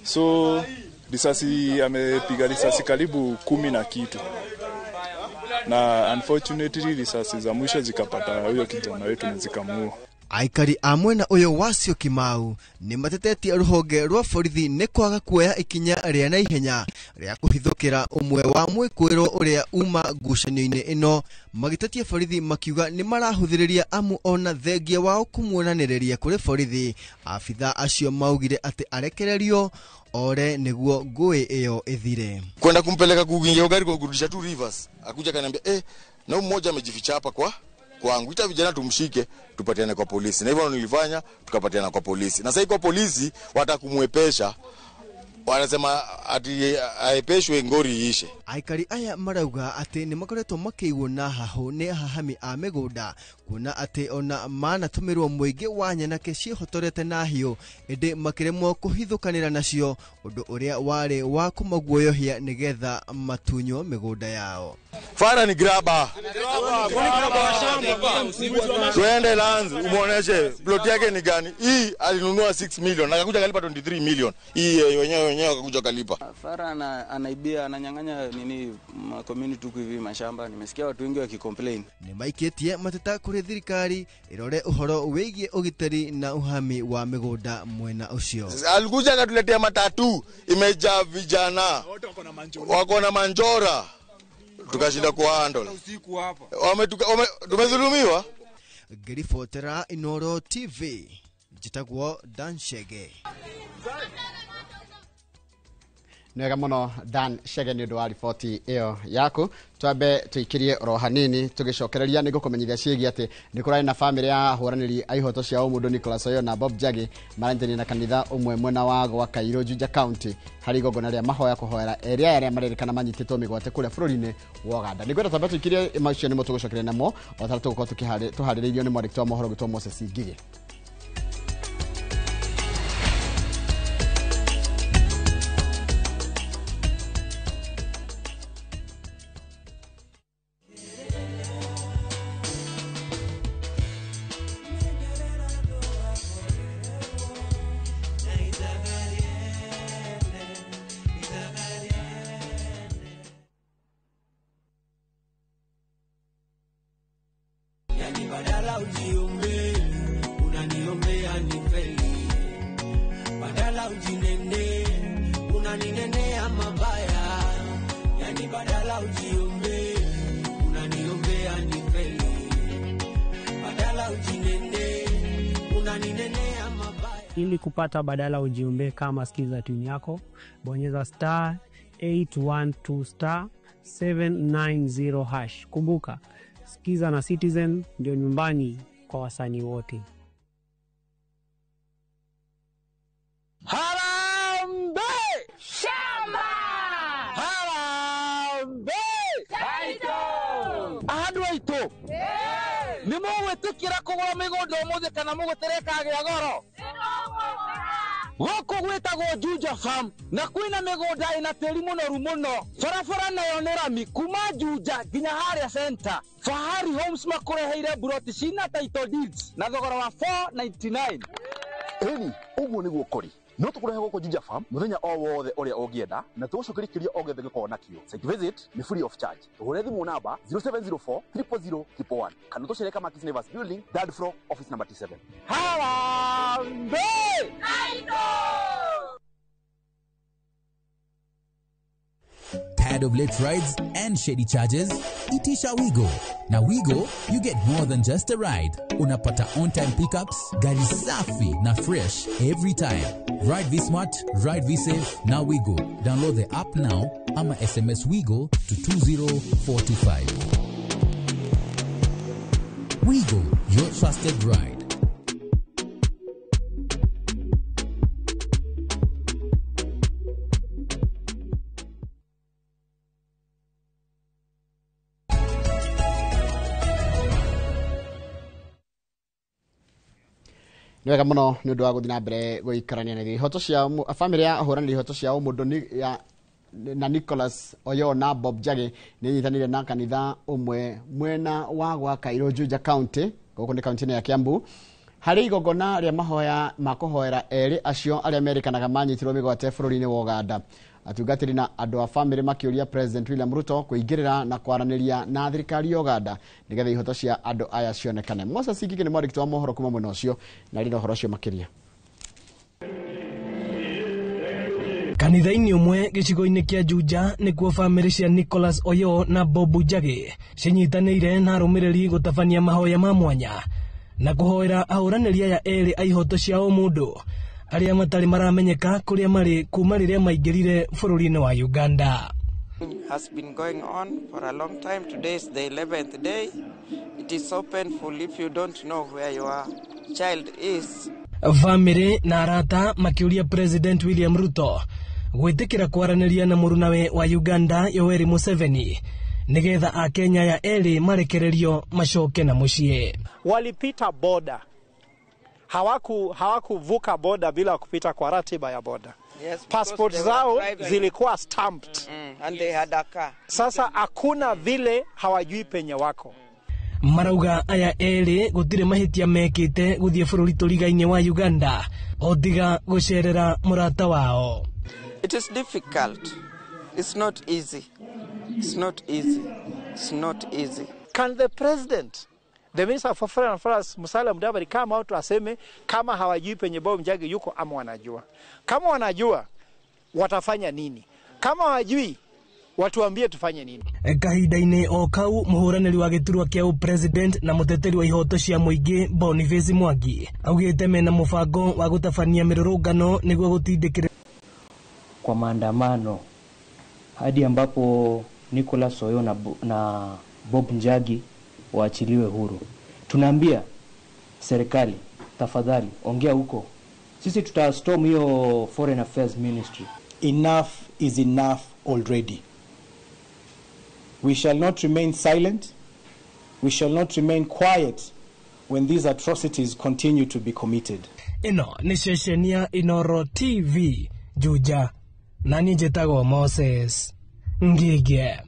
So risasi amepiga risasi karibu 10 na kitu, na unfortunately risasi za mwisho zikapata huyo kijana wetu na zikamuua. Aikari a mwena ũyũ wa Syokimau nĩ matetetie rũhonge rwa borithi nĩ kwaga kuoya ikinya rĩa naihenya rĩa kũhithũkĩra ũmwe wa mwĩkũĩrwo ũrĩa uma ngucanio-inĩ ĩno, magĩtetia borithi makiuga nĩ marahũthĩrĩria amu ona thengia wao kũmuonanĩrĩria kũrĩ borithi. Abitha acio maugire atĩ arekererio ore nĩguo ngũĩ ĩyo ĩthire. Kwenda kumpeleka kuingia gari kwa kurudisha tu rivers, akuja kaniambia na huyu mmoja amejificha hapa kwa kwangu, ita vijana tumshike tupatiane kwa polisi. Na hivyo nilifanya, tukapatiana kwa polisi. Na sasa kwa polisi watakumwepesha, wanasema ati aepeshwe ngori iishe. Aikari aya marauga ati ni makoretwo makĩiguo na haho nĩ ahahami a mĩgũnda, kuona atĩ ona manatũmĩrwo mũingĩ wa nyanake ciĩhotorete na hiũ, ĩndĩ makĩremwo kũhithũkanĩra nacio, ũndũ ũrĩa warĩ wa kũmaguoyohia nĩgetha matunywo mĩgũnda yao. Fara ni graba. Tuende lands umuoneshe plot yake ni gani. Hii alinunua 6 million na akakuja kalipa 23 million. Hii wenyewe akakuja kalipa. Fara anaibia, ananyang'anya nini ma community huku hivi mashamba. Nimesikia watu wengi wakicomplain. Ni maikĩtie mateta kũrĩ thirikari ĩrore ũhoro wĩgiĩ ũgitĩri na uhami wa mĩgũnda mwena ũcio. Alikuja akatuletea matatu imejaa vijana wako na manjora, tukashinda kuhandle. Tumedhulumiwa. Ngĩribotera Inooro TV, njĩtagwo Dan Chege. Nĩwega mũno Dan Chege nĩ ũndũ wa riboti ĩyo yaku. Twambe tũikirie oro hanini tũgĩcokereria nĩ ngũkũmenyithia ciĩgiĩ atĩ nĩ kũrarĩ na bamĩrĩ ya ahũranĩri a ihoto cia ũmũndũ Nicholas Oyo na Bob Njagi maranyitanĩire na kanitha ũmwe mwena wa gwa Kairũ, Juja County, harĩ igongona rĩa mahoya kũhoera erĩ aya arĩa marerĩkana manyitĩtwo mĩgwate kũrĩa bũrũri-inĩ wa Uganda. Nĩngwenda twambe tũikirie macio nĩmo tũgũcokereria namo o ta tũgũkorwo tũharĩrĩirio nĩ mwandĩki wa mohoro gwĩtwo Moses Ngigĩ. Badala ujiombe, unaniombea nifeli. Badala ujinene, unaninenea mabaya. Yani badala ujiombe, unaniombea nifeli. Badala ujinene, unaninenea mabaya. Ili kupata badala ujiombe kama skiza tune yako, bonyeza star 812 star 790 hash. Kumbuka, Skiza na Citizen ndio nyumbani kwa wasanii wote. Harambee! Shamba! Harambee! Taito! Andũ aitũ, nĩ mũgwĩtĩkĩra kũgũra mĩgũnda ũmũthĩ kana mũgũtereka gĩa goro? Gũkũ gwĩtagwo Juja Farm na kwĩna mĩgũnda ĩna tĩri mũnoru mũno. Barabara nayo nĩ rami kuma Juja nginya harĩa center. Fahari Homes makũreheire buroti cina title deeds na thogora wa 499. Ĩni, ũguo nĩguo kũrĩ. No tũkũrehe gũkũ Juja Farm mũthenya o wothe ũrĩa ũngĩenda na tũgũcokeria kĩrĩa o gĩothe gĩkoragwo nakĩo. Site visit nĩ free of charge. Tũhũre thimũ namba 0704 000 111 kana tũcere Kamakis Neighbors Building, third floor, office number T7. Harambee! Tired of late rides and shady charges? Itisha Wigo. Now Wigo, you get more than just a ride. Unapata on-time pickups, gari safi na fresh every time. Ride V-Smart, ride V-Safe, now Wigo. Download the app now ama SMS Wigo to 20425. Wigo, your trusted ride. Nĩ wega mũno nĩ ũndũ wa gũthiĩ na mbere gũikarania na ithuĩ. Ihoto cia bamĩrĩ ya ahũranĩri ihoto cia ũmũndũ na Nicholas Oyo na Bob Njagi nĩ inyitanĩire na kanitha ũmwe mwena wa gwa Kairũ, Juja County, gũkũ nĩ kaunti-inĩ ya Kiambu, Harĩ igongona rĩa mahoya ma kũhoera erĩ acio arĩa merĩkanaga manyitirwo mĩgwate bũrũri-inĩ wa Uganda. Atungatĩri na andũ a famĩlĩ makĩũria President William Ruto kũingĩrĩra na kwaranĩria na thirikari ya Uganda nĩgetha ihoto cia andũ aya cionekane. Moses Ngigĩ nĩ mwandĩki wa mohoro kuma mwena ũcio na arĩ na ũhoro ũcio makĩria. Kanitha-inĩ ũmwe gĩcigo-inĩ kĩa Juja nĩkuo famĩlĩ cia Nicholas Oyo na Bob Njagi cinyitanĩire na arũmĩrĩri gũtabania mahoya ma mwanya na kũhoera ahũranĩri aya erĩ a ihoto cia ũmũndũ arĩa matarĩ maramenyeka kũrĩa marĩ kuma rĩrĩa maingĩrire bũrũri-inĩ wa Uganda. Has been going on for a long time. Today is the 11th day. It is so painful if you don't know where your child is. Famĩlĩ na arata makĩũria President William Ruto gwĩtĩkĩra kwaranĩria na mũrunawe wa Uganda Yoweri Museveni nĩgetha akenya aya erĩ marekererio macoke na mũciĩ. Walipita boda, hawakuvuka boda bila kupita kwa ratiba ya boda. Yes, passport zao zilikuwa stamped. And they had a car. Sasa hakuna vile hawajui penye wako. Marauga aya erĩ gũtirĩ mahĩtia mekĩte gũthiĩ bũrũri tũrigainĩ wa Uganda o tiga gũcerera mũrata wao. It is difficult. It's not easy. It's not easy. It's not easy. Can the president, the Minister for Foreign Affairs Musalia Mudavadi, come out aseme kama hawajui penye Bob Njagi yuko ama wanajua? Kama wanajua watafanya nini? Kama hawajui watuambie tufanye nini? Kahinda-inĩ o kau mũhũranĩri wa gĩturwa kĩa president na mũteteri wa ihoto cia mũingĩ Boniface Mwangi augĩte mena mũbango wa gũtabania mĩrũrũngano nĩguo gũtindĩkĩrĩria kwa maandamano hadi ambapo Nicholas Oyo na Bob Njagi waachiliwe huru. Tunaambia serikali, tafadhali ongea huko, sisi tutastorm hiyo Foreign Affairs Ministry. Enough is enough already. We shall not remain silent. We shall not remain quiet when these atrocities continue to be committed. Ĩno nĩ ceceni ya Inoro TV Juja, na niĩ njĩtagwo Moses Ngige.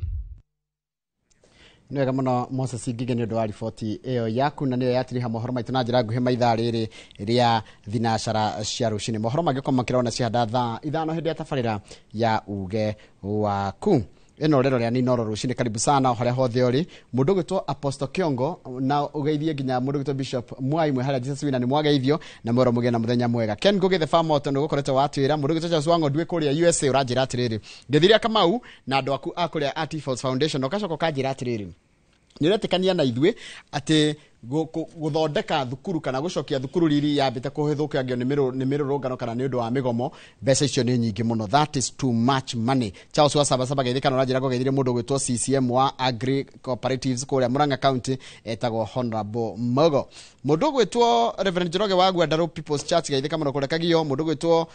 Nĩ wega mũno Moses Ngige nĩ ũndũ wa riboti ĩyo yaku, na nĩyo yatiriha mohoro maitũ na njĩra nguhĩ maithaa rĩrĩ rĩa thinacara cia rũcinĩ. Mohoro mangĩkorwo makĩrona cihanda thaa 5 hĩndĩ ya tabarĩra ya uge waku. Ĩno rero rĩa Inoro rũcinĩ, karibu sana o harĩa hothe ũrĩ. Mũndũ ũgwĩtwo Apostle Kiongo na ũgeithie nginya mũndũ ũgwĩtwo Bishop Mwai mwe harĩa Jesus Wina nĩ mwageithio na mwero mũgĩe na mũthenya mwega. Ken Ngugi the Farm Moto nĩ ũgũkoretwo watwĩra. Mũndũ ũgwĩtwo Charles Wang'ondu wĩ kũrĩa USA ũranjĩra atĩrĩrĩ, ngĩthiria Kamau na andũ aku a kũrĩa Art Falls Foundation, ũgacoka ũkanjĩra atĩrĩrĩ, nĩ ũretĩkania na ithuĩ atĩ gũthondeka thukuru kana gũcokia thukuru riri yambĩte kũhĩthũkangio nĩ mĩrũrũngano kana nĩ ũndũ wa mĩgomo, mbeca icio nĩ nyingĩ mũno. That is too much money. Charles wa Sabasaba geithĩka na ũranjĩra ngũgeithirie mũndũ ũgwĩtwo CCM wa Agri Cooperatives kũrĩa Murang'a County etagwo Honorable Mogo. Mũndũ ũgwĩtwo Reverend Njoroge wa Gwandarũ People's Church geithĩka mũno kũrĩa Kagio. Mũndũ ũgwĩtwo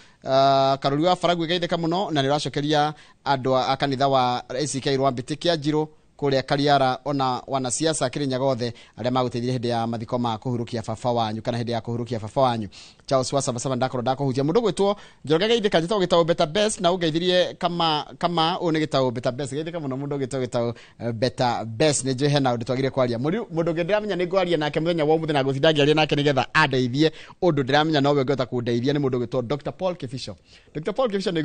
Karũri wa Faragwe geithĩka mũno na nĩ ũracokeria andũ a kanitha wa ACK Rwambĩtĩ kĩa Njirũ kũrĩa Kariara ona wanasiasa Kirinyaga othe arĩa magũteithirie hĩndĩ ya mathiko ma kũhurukia baba wanyu kana hĩndĩ ya kũhurukia baba wanyu. Charles wa Sabasaba ndakorwo ndakũhutia. Mũndũ ũgwĩtwo Njoroge geithĩka njĩtagwo gĩtaũ Better Best na ũngeithirie kama ũyũ nĩ gĩtaũ Better Best geithĩka mũno mũndũ ũgwĩtwo gĩtaũ Better Best. Nĩ njũĩ hena ũndũ twagire kwaria. Mũndũ ũngĩ ndĩramenya nĩ ngwaria nake mũthenya wa ũmũthĩ na ngũtinda ngĩaria nake nĩgetha andeithie ũndũ ndĩramenya nowe ũngĩhota kũndeithia nĩ mũndũ ũgwĩtwo Dr. Paul Kibicho. Dr. Paul Kibicho nĩ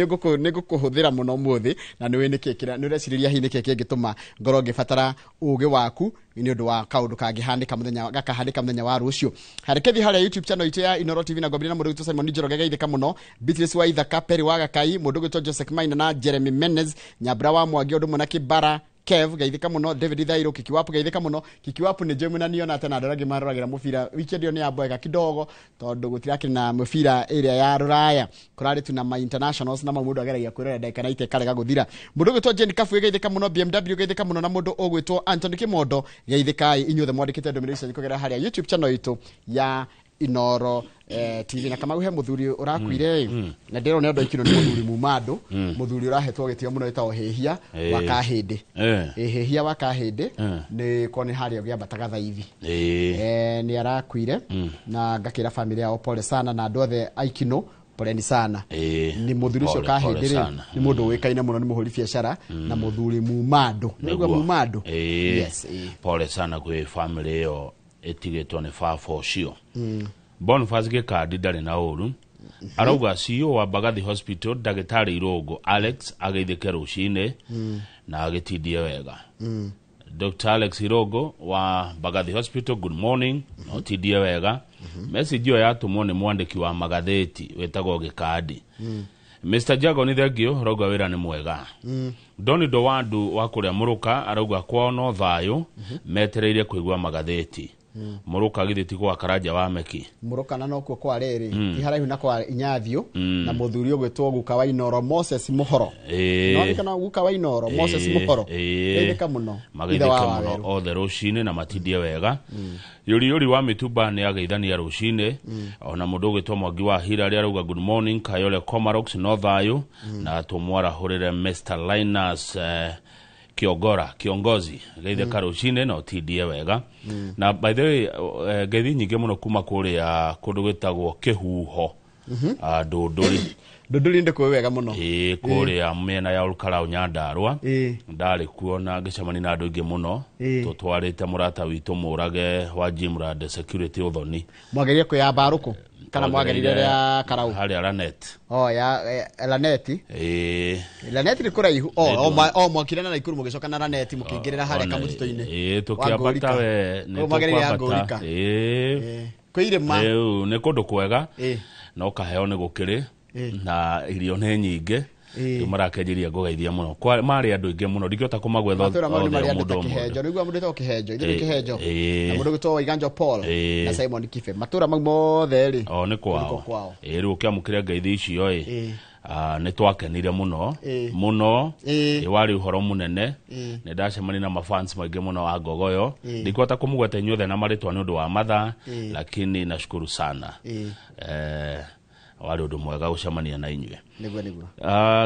ngũkũhũthĩra mũno ũmũthĩ na nĩũĩ nĩkĩ kĩrĩa nĩ ũrecirĩria hihi nĩkĩ kĩngĩtũma ngorwo ngĩbatara ũgĩ waku nĩ ũndũ wa kaũndũ kangĩhanĩka mũthenya gakahanĩka mũthenya wa rũciũ. Harekethi harĩa YouTube channel itũ ya Inoro TV na ngwambĩrĩria na mũndũ ũgwĩtwo Simon Njoroge geithĩka mũno, Beatrice wa Ithaka, Perry wa Gakai, mũndũ ũgwĩtwo Joseph Maina na Jeremy Menez, Nyambura wa Mwangi ũndũ ũmwe na Kibara Kev geithĩka mũno, David Thairo Kikiwapu geithĩka mũno. Kikiwapu nĩ njũĩ na niona atĩ na andũ arĩa angĩ maroragĩra mũbira weekend ĩyo nĩ yamboeka kidogo tondũ gũtirakĩrĩ na mũbira ĩrĩa ya rũraya, kũrarĩ tu na ma internationals na mau mũndũ ageragia kwĩrorera ndagĩka na ite ĩkarega gũthira. Mũndũ ũgwĩtwo Jane Kafu geithĩka mũno, BMW geithĩka mũno na mũndũ ũgwĩtwo Anthony Kimondo geithĩkai inyuothe mwandĩkĩte ndũmĩrĩri cianyu kũgerera harĩa YouTube channel itũ ya Inoro TV. Na Kamau he mũthuri ũrakuire na ndĩrona ũndũ aikirwo nĩ mũthuri muma andũ, mũthuri ũrahetwo gĩtĩo mũno wĩtagwo Hĩhia wa Kahĩndĩ. Hĩhia wa Kahĩndĩ nĩ ko nĩ harĩa ũgĩambataga thaithi nĩ arakuire na ngakĩra famĩlĩ yao pole sana na andũ othe aikinũ poleni sana. Nĩ mũthuri ũcio Kahĩndĩ rĩ nĩ mũndũ ũĩkaine mũno, nĩ mũhũri biacara na mũthuri muma andũ. Nĩ ũguo muma andũ. Yes, pole sana kwĩ famĩlĩ ĩyo Ĩtigĩtwo nĩ baba ũcio. Boniface Gĩkandi ndarĩ na ũru, arauga CEO wa Mbagathi Hospital ndagĩtarĩ Irũngũ Alex ageithĩke rũcinĩ na agĩtindie wega. Dr. Alex Irogo wa Mbagathi Hospital, good morning, na ũtindie wega. Message ĩyo yatũmwo nĩ mwandĩki wa magathĩti wĩtagwo Gĩkandi. Mr. Jago nĩ thengio, arauga wĩra nĩ mwega. Doni Dowandu wa kũrĩa Mũrũka arauga kwao no thayũ, metereire kũigua magathĩti. Mũrũka githĩ ti gwa Karanja wa Meki? Mũrũkana nokuo kwa rĩrĩ ti haraihu na kwa Inyathio na mũthuri ũgwĩtwo guka wa Inoro Moses Mũhoro. No kana guka wa Inoro Moses Mũhoro. Geithĩka mũno ithe Mageithĩke wa mũno Waweru. othe rũcinĩ na matindie wega. Yũriyũri wa mĩtumba nĩ ageithania rũcinĩ. Ona mũndũ ũgwĩtwo Mwangi wa Hilary arauga good morning Kayole Komarox no thayũ, na tũmwarahũrĩre Mr. Linus Kiogora kiongozi geithĩka rũcinĩ na ũtindie wega. Na by the way, ngeithi nyingĩ mũno kuma kũrĩa kũndũ gwĩtagwo Kĩhuho, Ndũndũri. Ndũndũri ndĩ kũĩ wega mũno. Ĩĩ, kũrĩa mĩena ya Olkarau Nyandarua. Ndarĩ kuo na ngĩcemania na andũ aingĩ mũno. Tũtwarĩte mũrata witũ Mũrage wa Jimrad Security Ũthoni. Mwageria kwĩ Mbarũkũ kana mwagerire rĩa Karau? Harĩa Lanet. O ya Laneti. Ĩĩ. Laneti nĩ kũraihu. O mwakire na Naikuru mũgĩcoka na Laneti mũkĩingĩrĩra harĩa kamũtitũ-inĩ. Ĩĩ, tũkĩambata we nĩ Kũu mwagereire ya tũkwambata. Ngũrika. Ĩĩ. Kwĩ irĩma. Rĩu nĩ kũndũ kwega no kaheo nĩ gũkĩrĩ na irio nĩ nyingĩ. Rĩu marakĩanjĩria ngũgeithia mũno. Marĩ andũ aingĩ mũno, ndingĩhota kũmagwetha Matũra mau nĩ othe marĩ o andũ ta mũndũ o mũndũ. Kĩhenjo, nĩguo mũndũ wĩtagwo Kĩhenjo, ithuĩ nĩ Kĩhenjo. Na mũndũ ũgwĩtwo Waiganjo Paul na Simon Kibe. Matũra mau mothe rĩ. O nĩ Kũu kwao. kwao. Ĩĩ, rĩu ũkĩamũkĩra ngeithi icio ĩ, nĩ twakenire mũno mũno. Ĩ, warĩ ũhoro mũnene. Nĩ ndacemania na mafans maingĩ mũno wa Ngogoyo. Ndikũhota kũmũgweta inyuothe na marĩtwa nĩ ũndũ wa mathaa, lakini nashukuru sana. Warĩ ũndũ mwega gũcemania na inyuĩ. Nĩguo nĩguo.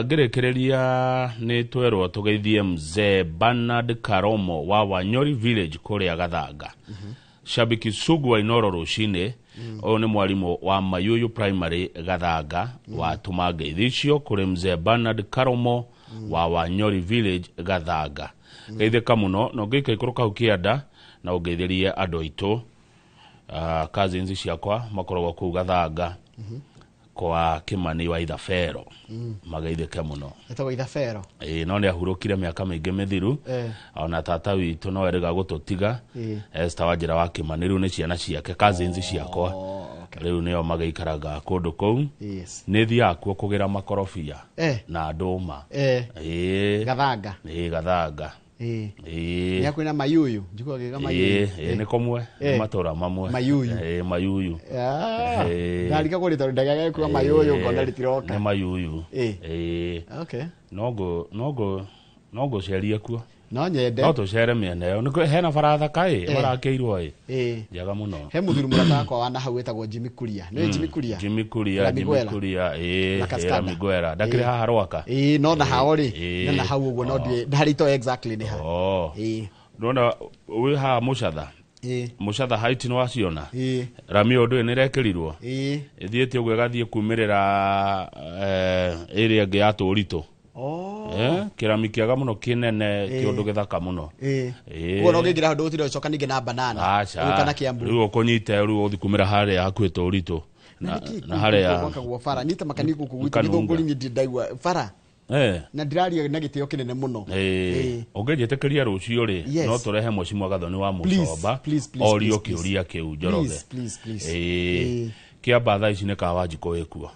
Ngĩrĩkĩrĩria nĩ twerwo tũgeithie mzee Bernard Karomo wa Wanyori Village kũrĩa Gathanga, shabiki sugu wa Inoro rũcinĩ. Ũyũ nĩ mwarimũ wa Mayuyu Primary Gathanga watũma ngeithi icio kũrĩ mzee Bernard Karomo wa Wanyori Village Gathanga. Geithĩka mũno na ũngĩika ikũrũka hau kĩanda na ũngeithĩrie andũ aitũ, cousins ciakwa makoragwo kũu Gathanga kwa Kimani wa Ithabero. Mageithĩke mũno. Etagwo Ithabero. Ĩĩ, no nĩ ahurũkire mĩaka mĩingĩ mĩthiru. Ona tata witũ no erĩga gũtũtiga. Esther wa njĩra wa Kimani rĩu nĩ ciana ciake, cousins ciakwa rĩu nĩo magĩikaraga kũndũ kũu. Nĩ thiaga kuo kũgĩra makorobia na ndũma. Ĩĩ. Gathanga. Ĩĩ, Gathanga. Ĩĩ. Nĩ hakuhĩ na Mayuyu. Njiguaga gĩga Mayuyu. Ĩĩ, nĩ kũmwe, nĩ matũra mamwe. Mayuyu. Ĩĩ, Mayuyu. Ĩĩ. Ndarika kũrĩ tondũ ndagĩaga kuga Mayuyu ngona rĩtiroka. Nĩ Mayuyu. Ĩĩ. Okay. No ngũcerie kuo. No nyende. No tũcere mĩena ĩyo. Nĩ hena bara thaka ĩ, marakĩirwo ĩ. Njega mũno. He mũthuri mũrata wakwa wa na hau wĩtagwo Jimmy Kuria. Nĩ Jimmy Kuria? Jimmy Kuria, Jimmy Miguela. Kuria, ĩĩ, Na ĩĩ, Cascada. Miguela. Ndakĩrĩ haha Rwaka. Ĩĩ, no na hao rĩ. Ĩĩ. No na hau ũguo no ndiũĩ harĩa itoĩ exactly nĩ ha. Ĩĩ. Ndona wĩ haha Mũcatha. Ĩĩ. Mũcatha height nĩ waciona? Ĩĩ. Rami ũyũ ndũĩ nĩ ĩrekĩrirwo? Ĩĩ. Ĩthiĩte ũguo ĩgathiĩ kumĩrĩra ĩrĩa ĩngĩ ya Tũritũ. Kĩrami kĩega mũno kĩnene, kĩũndũ gĩthaka mũno. Ĩĩ. Ĩĩ. Koguo no ũngĩingĩra hau ndũgũtinda ũgĩcoka ningĩ na banana. Aca. Ũgũka na Kiambu. Rĩu ũkũnyite rĩu ũthiĩ kumĩra harĩa hakuhĩ Tũritũ. Na nĩkĩ Na harĩa gwakagwo bara? Niĩ ta makani gũkũ gwitũ Kanunga. Gĩthũngũri niĩ ndirĩ ndaigua bara. Na ndĩraria na gĩtĩo kĩnene mũno. Ĩĩ. Ũngĩnjĩtĩkĩria rũciũ rĩ, Yes. no tũrehe Mheshimiwa Gathoni wa Please, Mũcomba please, please, orio please, please. kĩũria kĩu Njoroge. Please, please, please. Ĩĩ. Kĩamba thaa ici nĩ kawa njikũ ĩkuo.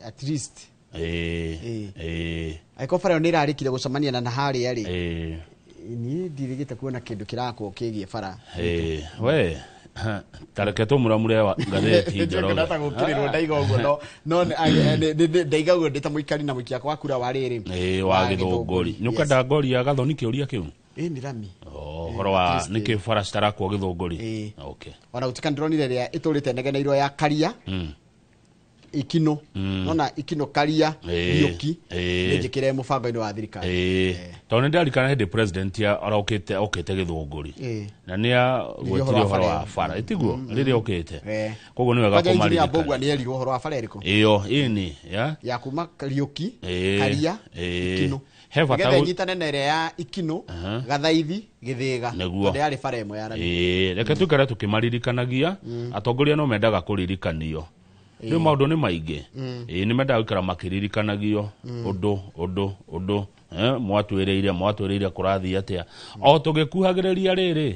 At least. Ĩĩ. Ĩĩ. Angĩkorwo bara ĩyo nĩ ĩrarĩkire gũcemania na harĩa rĩ. Ĩĩ. Niĩ ndirĩgĩte kuona kĩndũ kĩrakwo kĩgiĩ bara. Ĩĩ. We tareke tũmũramure wa ngathĩti Njoroge. Ndata gũkĩrĩrwo ndaiga ũguo no ndaiga ũguo ndĩ ta mũikari na mũikia wakwa kura wa rĩrĩ. Ĩĩ, wa Gĩthũngũri. Nĩ ũkwenda ngoria Gathoni kĩũria kĩu? Ĩĩ, nĩ rami. Ũhoro wa At least, nĩkĩ bara citarakwo Gĩthũngũri? Okay. Ona gũtuĩka ndĩronire ĩrĩa ĩtũrĩte negeneirwo ya Karia. Ikino nona Ikino Karia Riũki nĩ njĩkĩre mũbango-inĩ wa thirikari. Tondũ nĩ ndarikana hĩndĩ president arokĩte okĩte Gĩthũngũri na nĩ agwetire ũhoro wa bara ĩtiguo rĩrĩa okĩte, koguo nĩ wega kũmaririkana. Mbũgua nĩ erirwo ũhoro wa bara ĩrĩkũ ĩyo ĩni ya kuma Riũki Karia Ikino nĩgetha ĩnyitane na ĩrĩa ya Ikino Gathaithi Gĩthĩga tondũ yarĩ bara ĩmwe ya rami. Reke tũikare tũkĩmaririkanagia atongoria no mendaga kũririkanio rĩu maũndũ nĩ maingĩ nĩ mendaga gũikara makĩririkanagio ũndũ ũndũ ũndũ mwatwĩrĩire kũrathiĩ atĩa o tũgĩkuhagĩrĩria rĩrĩ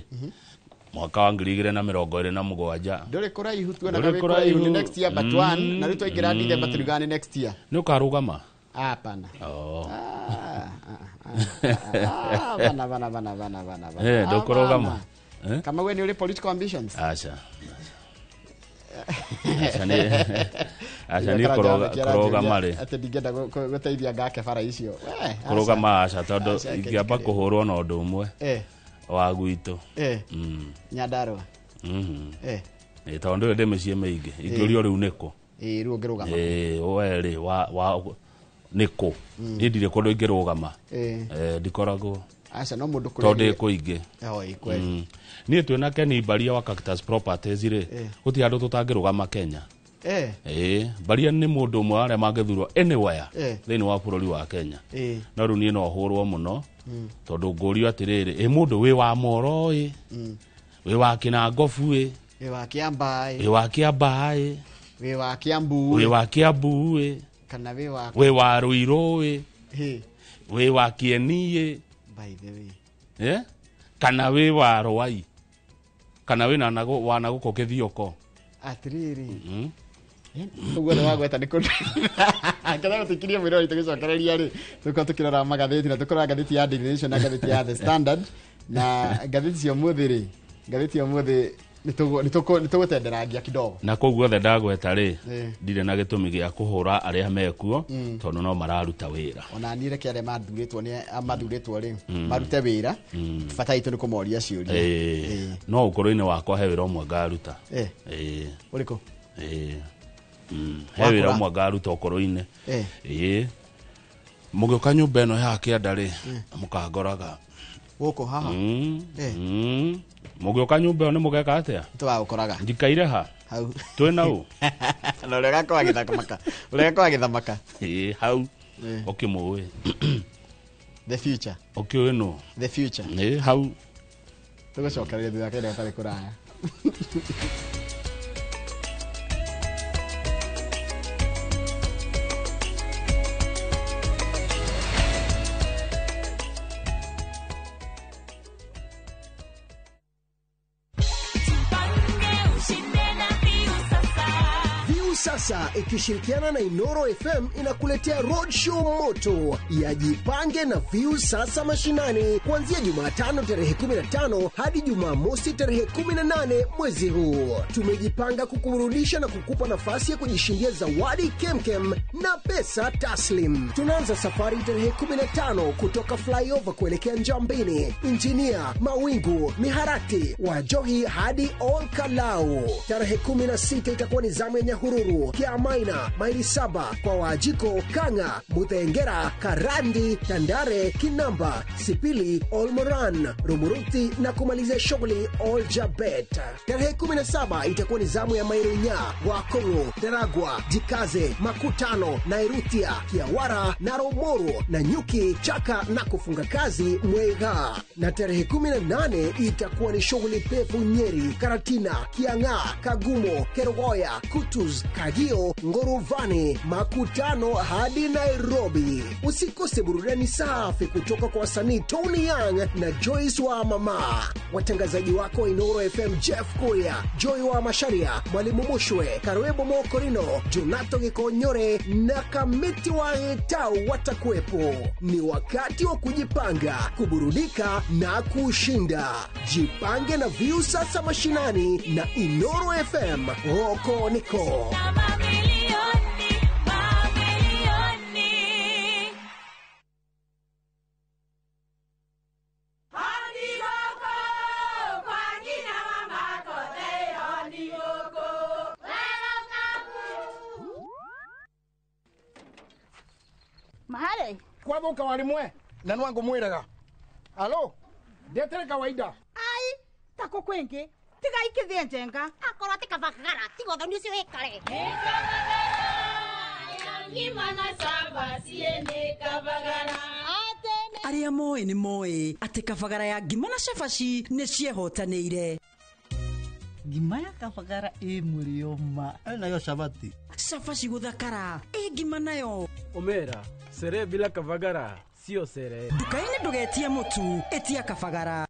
mwaka wa 2027 ndũrĩ kũraihu tuonaga wĩ kũraihu nĩ next year but one na rĩu twaingĩra December tũriugaga nĩ next year. Nĩ ũkarũgama? Hapana. Bana bana bana bana bana. Ndũkũrũgama? Kama we nĩ ũrĩ political ambitions? Aca. Aca nĩ kũrũgama rĩ. Atĩ ndingĩenda gũteithia ngake bara icio. Kũrũgama aca tondũ ingĩamba kũhũrwo na ũndũ ũmwe wa gwitũ. Nyandarũa. Tondũ ndũrĩ ndĩ mĩciĩ mĩingĩ ingĩũrio rĩu nĩkũ? Rĩu ũngĩrũgama. We rĩ wa nĩkũ? Niĩ ndirĩ kũndũ ingĩrũgama. Ndikoragwo. Aca no mũndũ kũrĩa. Tondũ ndĩ kũingĩ. Niĩ twĩna Ken Mbaria wa Cactus Properties rĩ gũtirĩ handũ tũtangĩrũgama Kenya. Mbaria nĩ mũndũ ũmwe wa arĩa mangĩthurwo anywhere thĩinĩ wa bũrũri wa Kenya. No rĩu niĩ no hũrwo mũno tondũ ngũrio atĩrĩrĩ ĩ mũndũ wĩ wa Moro ĩ wĩ wa Kĩnangobu ĩ wĩ wa Kĩambaa ĩ wĩ wa Kĩambaa ĩ wĩ wa Kĩambu wĩ wa Kĩambu ĩ kana wĩ wa wĩ wa Ruiru ĩ wĩ wa Kieni ĩ by the way kana wĩ wa Rwai kana wĩ na wa na gũkũ Kĩthioko atĩrĩrĩ ũguo nĩ wagweta nĩ kũndũ ketha gũtikirie mwĩrori tũgĩcokereria rĩ tũkorwo tũkĩrora magathĩti na tũkorora ngathĩti ya Daily Nation na ngathĩti ya The Standard na ngathĩti cia ũmũthĩ rĩ ngathĩti ya ũmũthĩ nĩ tũgũtenderangia kidogo na kũu guothe ndagweta rĩ ndirĩ na gĩtũmi gĩa kũhũra arĩa mekuo tondũ no mararuta wĩra. Ona niĩ reke arĩa mathurĩtwo nĩ mathurĩtwo rĩ marute wĩra bata witũ nĩ kũmoria ciũria. No ũkũrũ-inĩ wakwa he wĩra ũmwe ngaruta. Ũrĩkũ? He wĩra ũmwe ngaruta ũkũrũ-inĩ. Mũgĩũka nyũmba ĩno ya kĩanda rĩ mũkangoraga gũkũ haha. Mũgĩũka nyũmba ĩyo nĩ mũgeka atĩa? Tũgagũkoraga. Njikaire ha? Hau. Twĩ na ũ? Na ũrĩa ũgakorwo agĩthamaka. Ũrĩa ũgakorwo agĩthamaka. Hau. Ũkĩmũĩ. The future. Ũkĩũĩ nũ? The future. Hau. Tũgũcokereria thutha wa kahinda gatarĩ kũraya. Sasa ikishirikiana na Inoro FM inakuletea roadshow moto ya Jipange na View Sasa Mashinani kuanzia Jumatano tarehe 15 hadi Jumamosi tarehe 18 mwezi huu. Tumejipanga kukuburudisha na kukupa nafasi ya kujishindia zawadi kemkem na pesa taslim. Tunaanza safari tarehe 15 kutoka Flyover kuelekea Njambini, Injinia, Mawingu, Miharati, Wajohi hadi Olkalau. Tarehe 16 itakuwa ni zamu ya Nyahururu, Kiamaina, maili 7 kwa Wajiko, Kanga, Mutengera, Karandi, Tandare, Kinamba, Sipili, Olmoran, Rumuruti na kumalizia shughuli Oljabet. Tarehe 17 itakuwa ni zamu ya Mairunya, Wakongo, Daragwa, Jikaze, Makutano, Nairutia, Kiawara, Naromoru, na Nyuki, Chaka na kufunga kazi Mwega. Na tarehe 18 itakuwa ni shughuli pevu Nyeri, Karatina, Kiang'a, Kagumo, Kerogoya, Kutus, Kagio, Ngoruvani, Makutano hadi Nairobi. Usikose burudani safi kutoka kwa wasanii Tony Young na Joyce wa Mama. Watangazaji wako Inoro FM Jeff Kuria, Joy wa Masharia, Mwalimu Mushwe, Karwebo Mokorino, Jonato Gikonyore na Kamiti wa Etau watakuwepo. Ni wakati wa kujipanga, kuburudika na kushinda. Jipange na View Sasa Mashinani na Inoro FM. Roko Niko. Mahare. Kwathuka warimwe na nwangu mwiraga. Alo, ndetere kawaida. Ai, tako kwingi. Tiga ikithie njenga. Akorwo ti kabagara, tiga uthoni ucio wikare. Arĩa moĩ nĩ moĩ atĩ kabagara ya ngima na cabaci nĩ ciehotanĩire. Ngima ya kabagara ĩ mũrĩo ma nayo cabaci. Cabaci gũthakara ĩ ngima nayo. Omera, sere bila kabagara sio sere. Nduka-inĩ ndũgetie mũtu, ĩtia kabagara.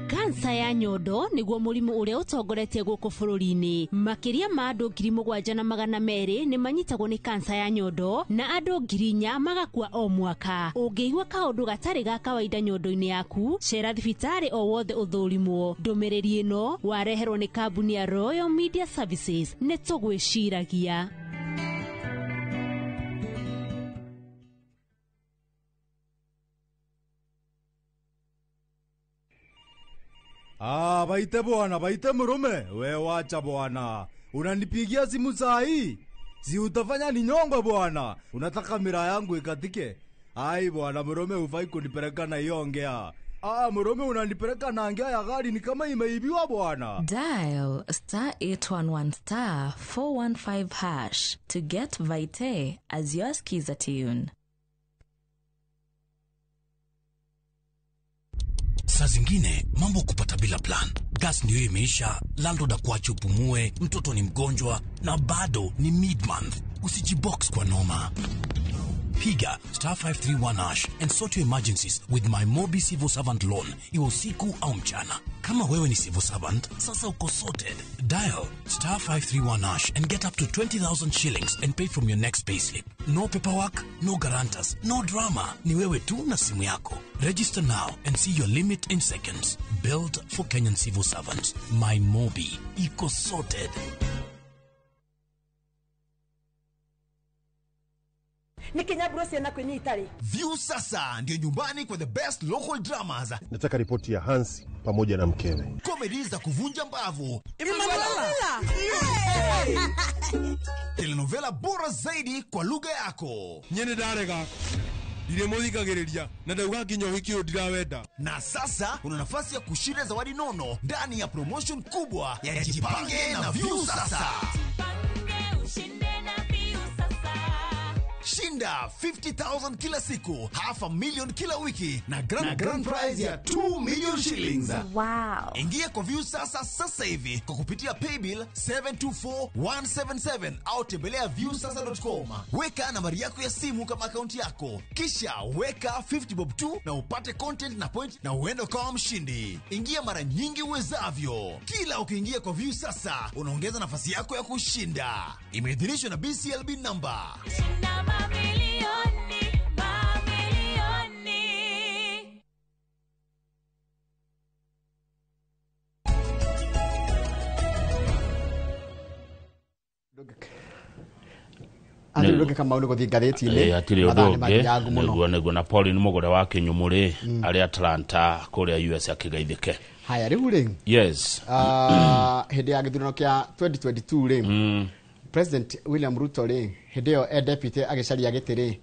Kansa ya nyondo niguo mũrimũ ũrĩa ũtongoretie gũkũ bũrũri-inĩ. Makĩria ma andũ 7,200 nĩ manyitagwo nĩ kansa ya nyondo na andũ 4,000 magakua o mwaka. Ũngĩigua kaũndũ gatarĩ ga kawaida nyondo-inĩ yaku, cera thibitarĩ o wothe ũthũrimwo. Ndũmĩrĩri ĩno wareherwo nĩ kambuni ya Royal Media Services. Nĩ tũgwĩciragia. Ah, baite bwana, baite murume. We wacha bwana. Unanipigia simu saa hii? Si utafanya ninyongwe bwana. Unataka mira yangu ikatike? Ai bwana, murume hufai kunipeleka na hiyo ongea. Ah, murume unanipeleka na ngea ya gari ni kama imeibiwa bwana. Dial star 811 star 415 hash to get Vite as your skiza tune. Saa zingine mambo kupata bila plan. Gas ndio imeisha, landlord akuache upumue, mtoto ni mgonjwa na bado ni mid-month. Usijibox kwa noma. Piga star 531 hash and sort your emergencies with my Mobi Civil Servant Loan, iwe usiku au mchana. Kama wewe ni civil servant, sasa uko sorted. Dial star 531 hash and get up to 20,000 shillings and pay from your next payslip. No paperwork, no guarantors, no drama. Ni wewe tu na simu yako. Register now and see your limit in seconds. Built for Kenyan civil servants. My Mobi. Iko sorted. View sasa ndio nyumbani kwa the best local dramas. Nataka ripoti ya Hansi pamoja na mkewe. Comedy za kuvunja mbavu. Telenovela bora zaidi kwa lugha yako. Nyene ndarega. Ndiremuthikagiriria na ndauga nginya uhiki uyu ndirawenda. Na sasa una nafasi ya kushinda zawadi nono ndani ya promotion kubwa ya Jipange na View sasa. Shinda 50,000 kila siku, 500,000 kila wiki na grand prize ya 2 million shillings. Wow. Ingia kwa View sasa sasa hivi kwa kupitia paybill 724177 au tembelea viewsasa.com. Weka nambari yako ya simu kama akaunti yako, kisha weka 50 bob tu na upate content na point na uende ukawa mshindi. Ingia mara nyingi uwezavyo. Kila ukiingia kwa View sasa unaongeza nafasi yako ya kushinda. Imeidhinishwa na BCLB number. Mamilioni, mamilioni. Hatirĩ ũndũ ũngĩ Kamau nĩ gũthiĩ ngathĩti-inĩ. Hatirĩ ũndũ Mathaa nĩ ũngĩ mathiangu mũno. nĩguo nĩguo na Pauline Mũgũre wa Kĩnyumũrĩ arĩ Atlanta kũrĩa US akĩgeithĩke. Haya rĩu rĩ, Yes. hĩndĩ ya gĩthurano kĩa 2022 rĩ, President William Ruto rĩ, hĩndĩ ĩyo e deputy agĩcaria gĩtĩ rĩ,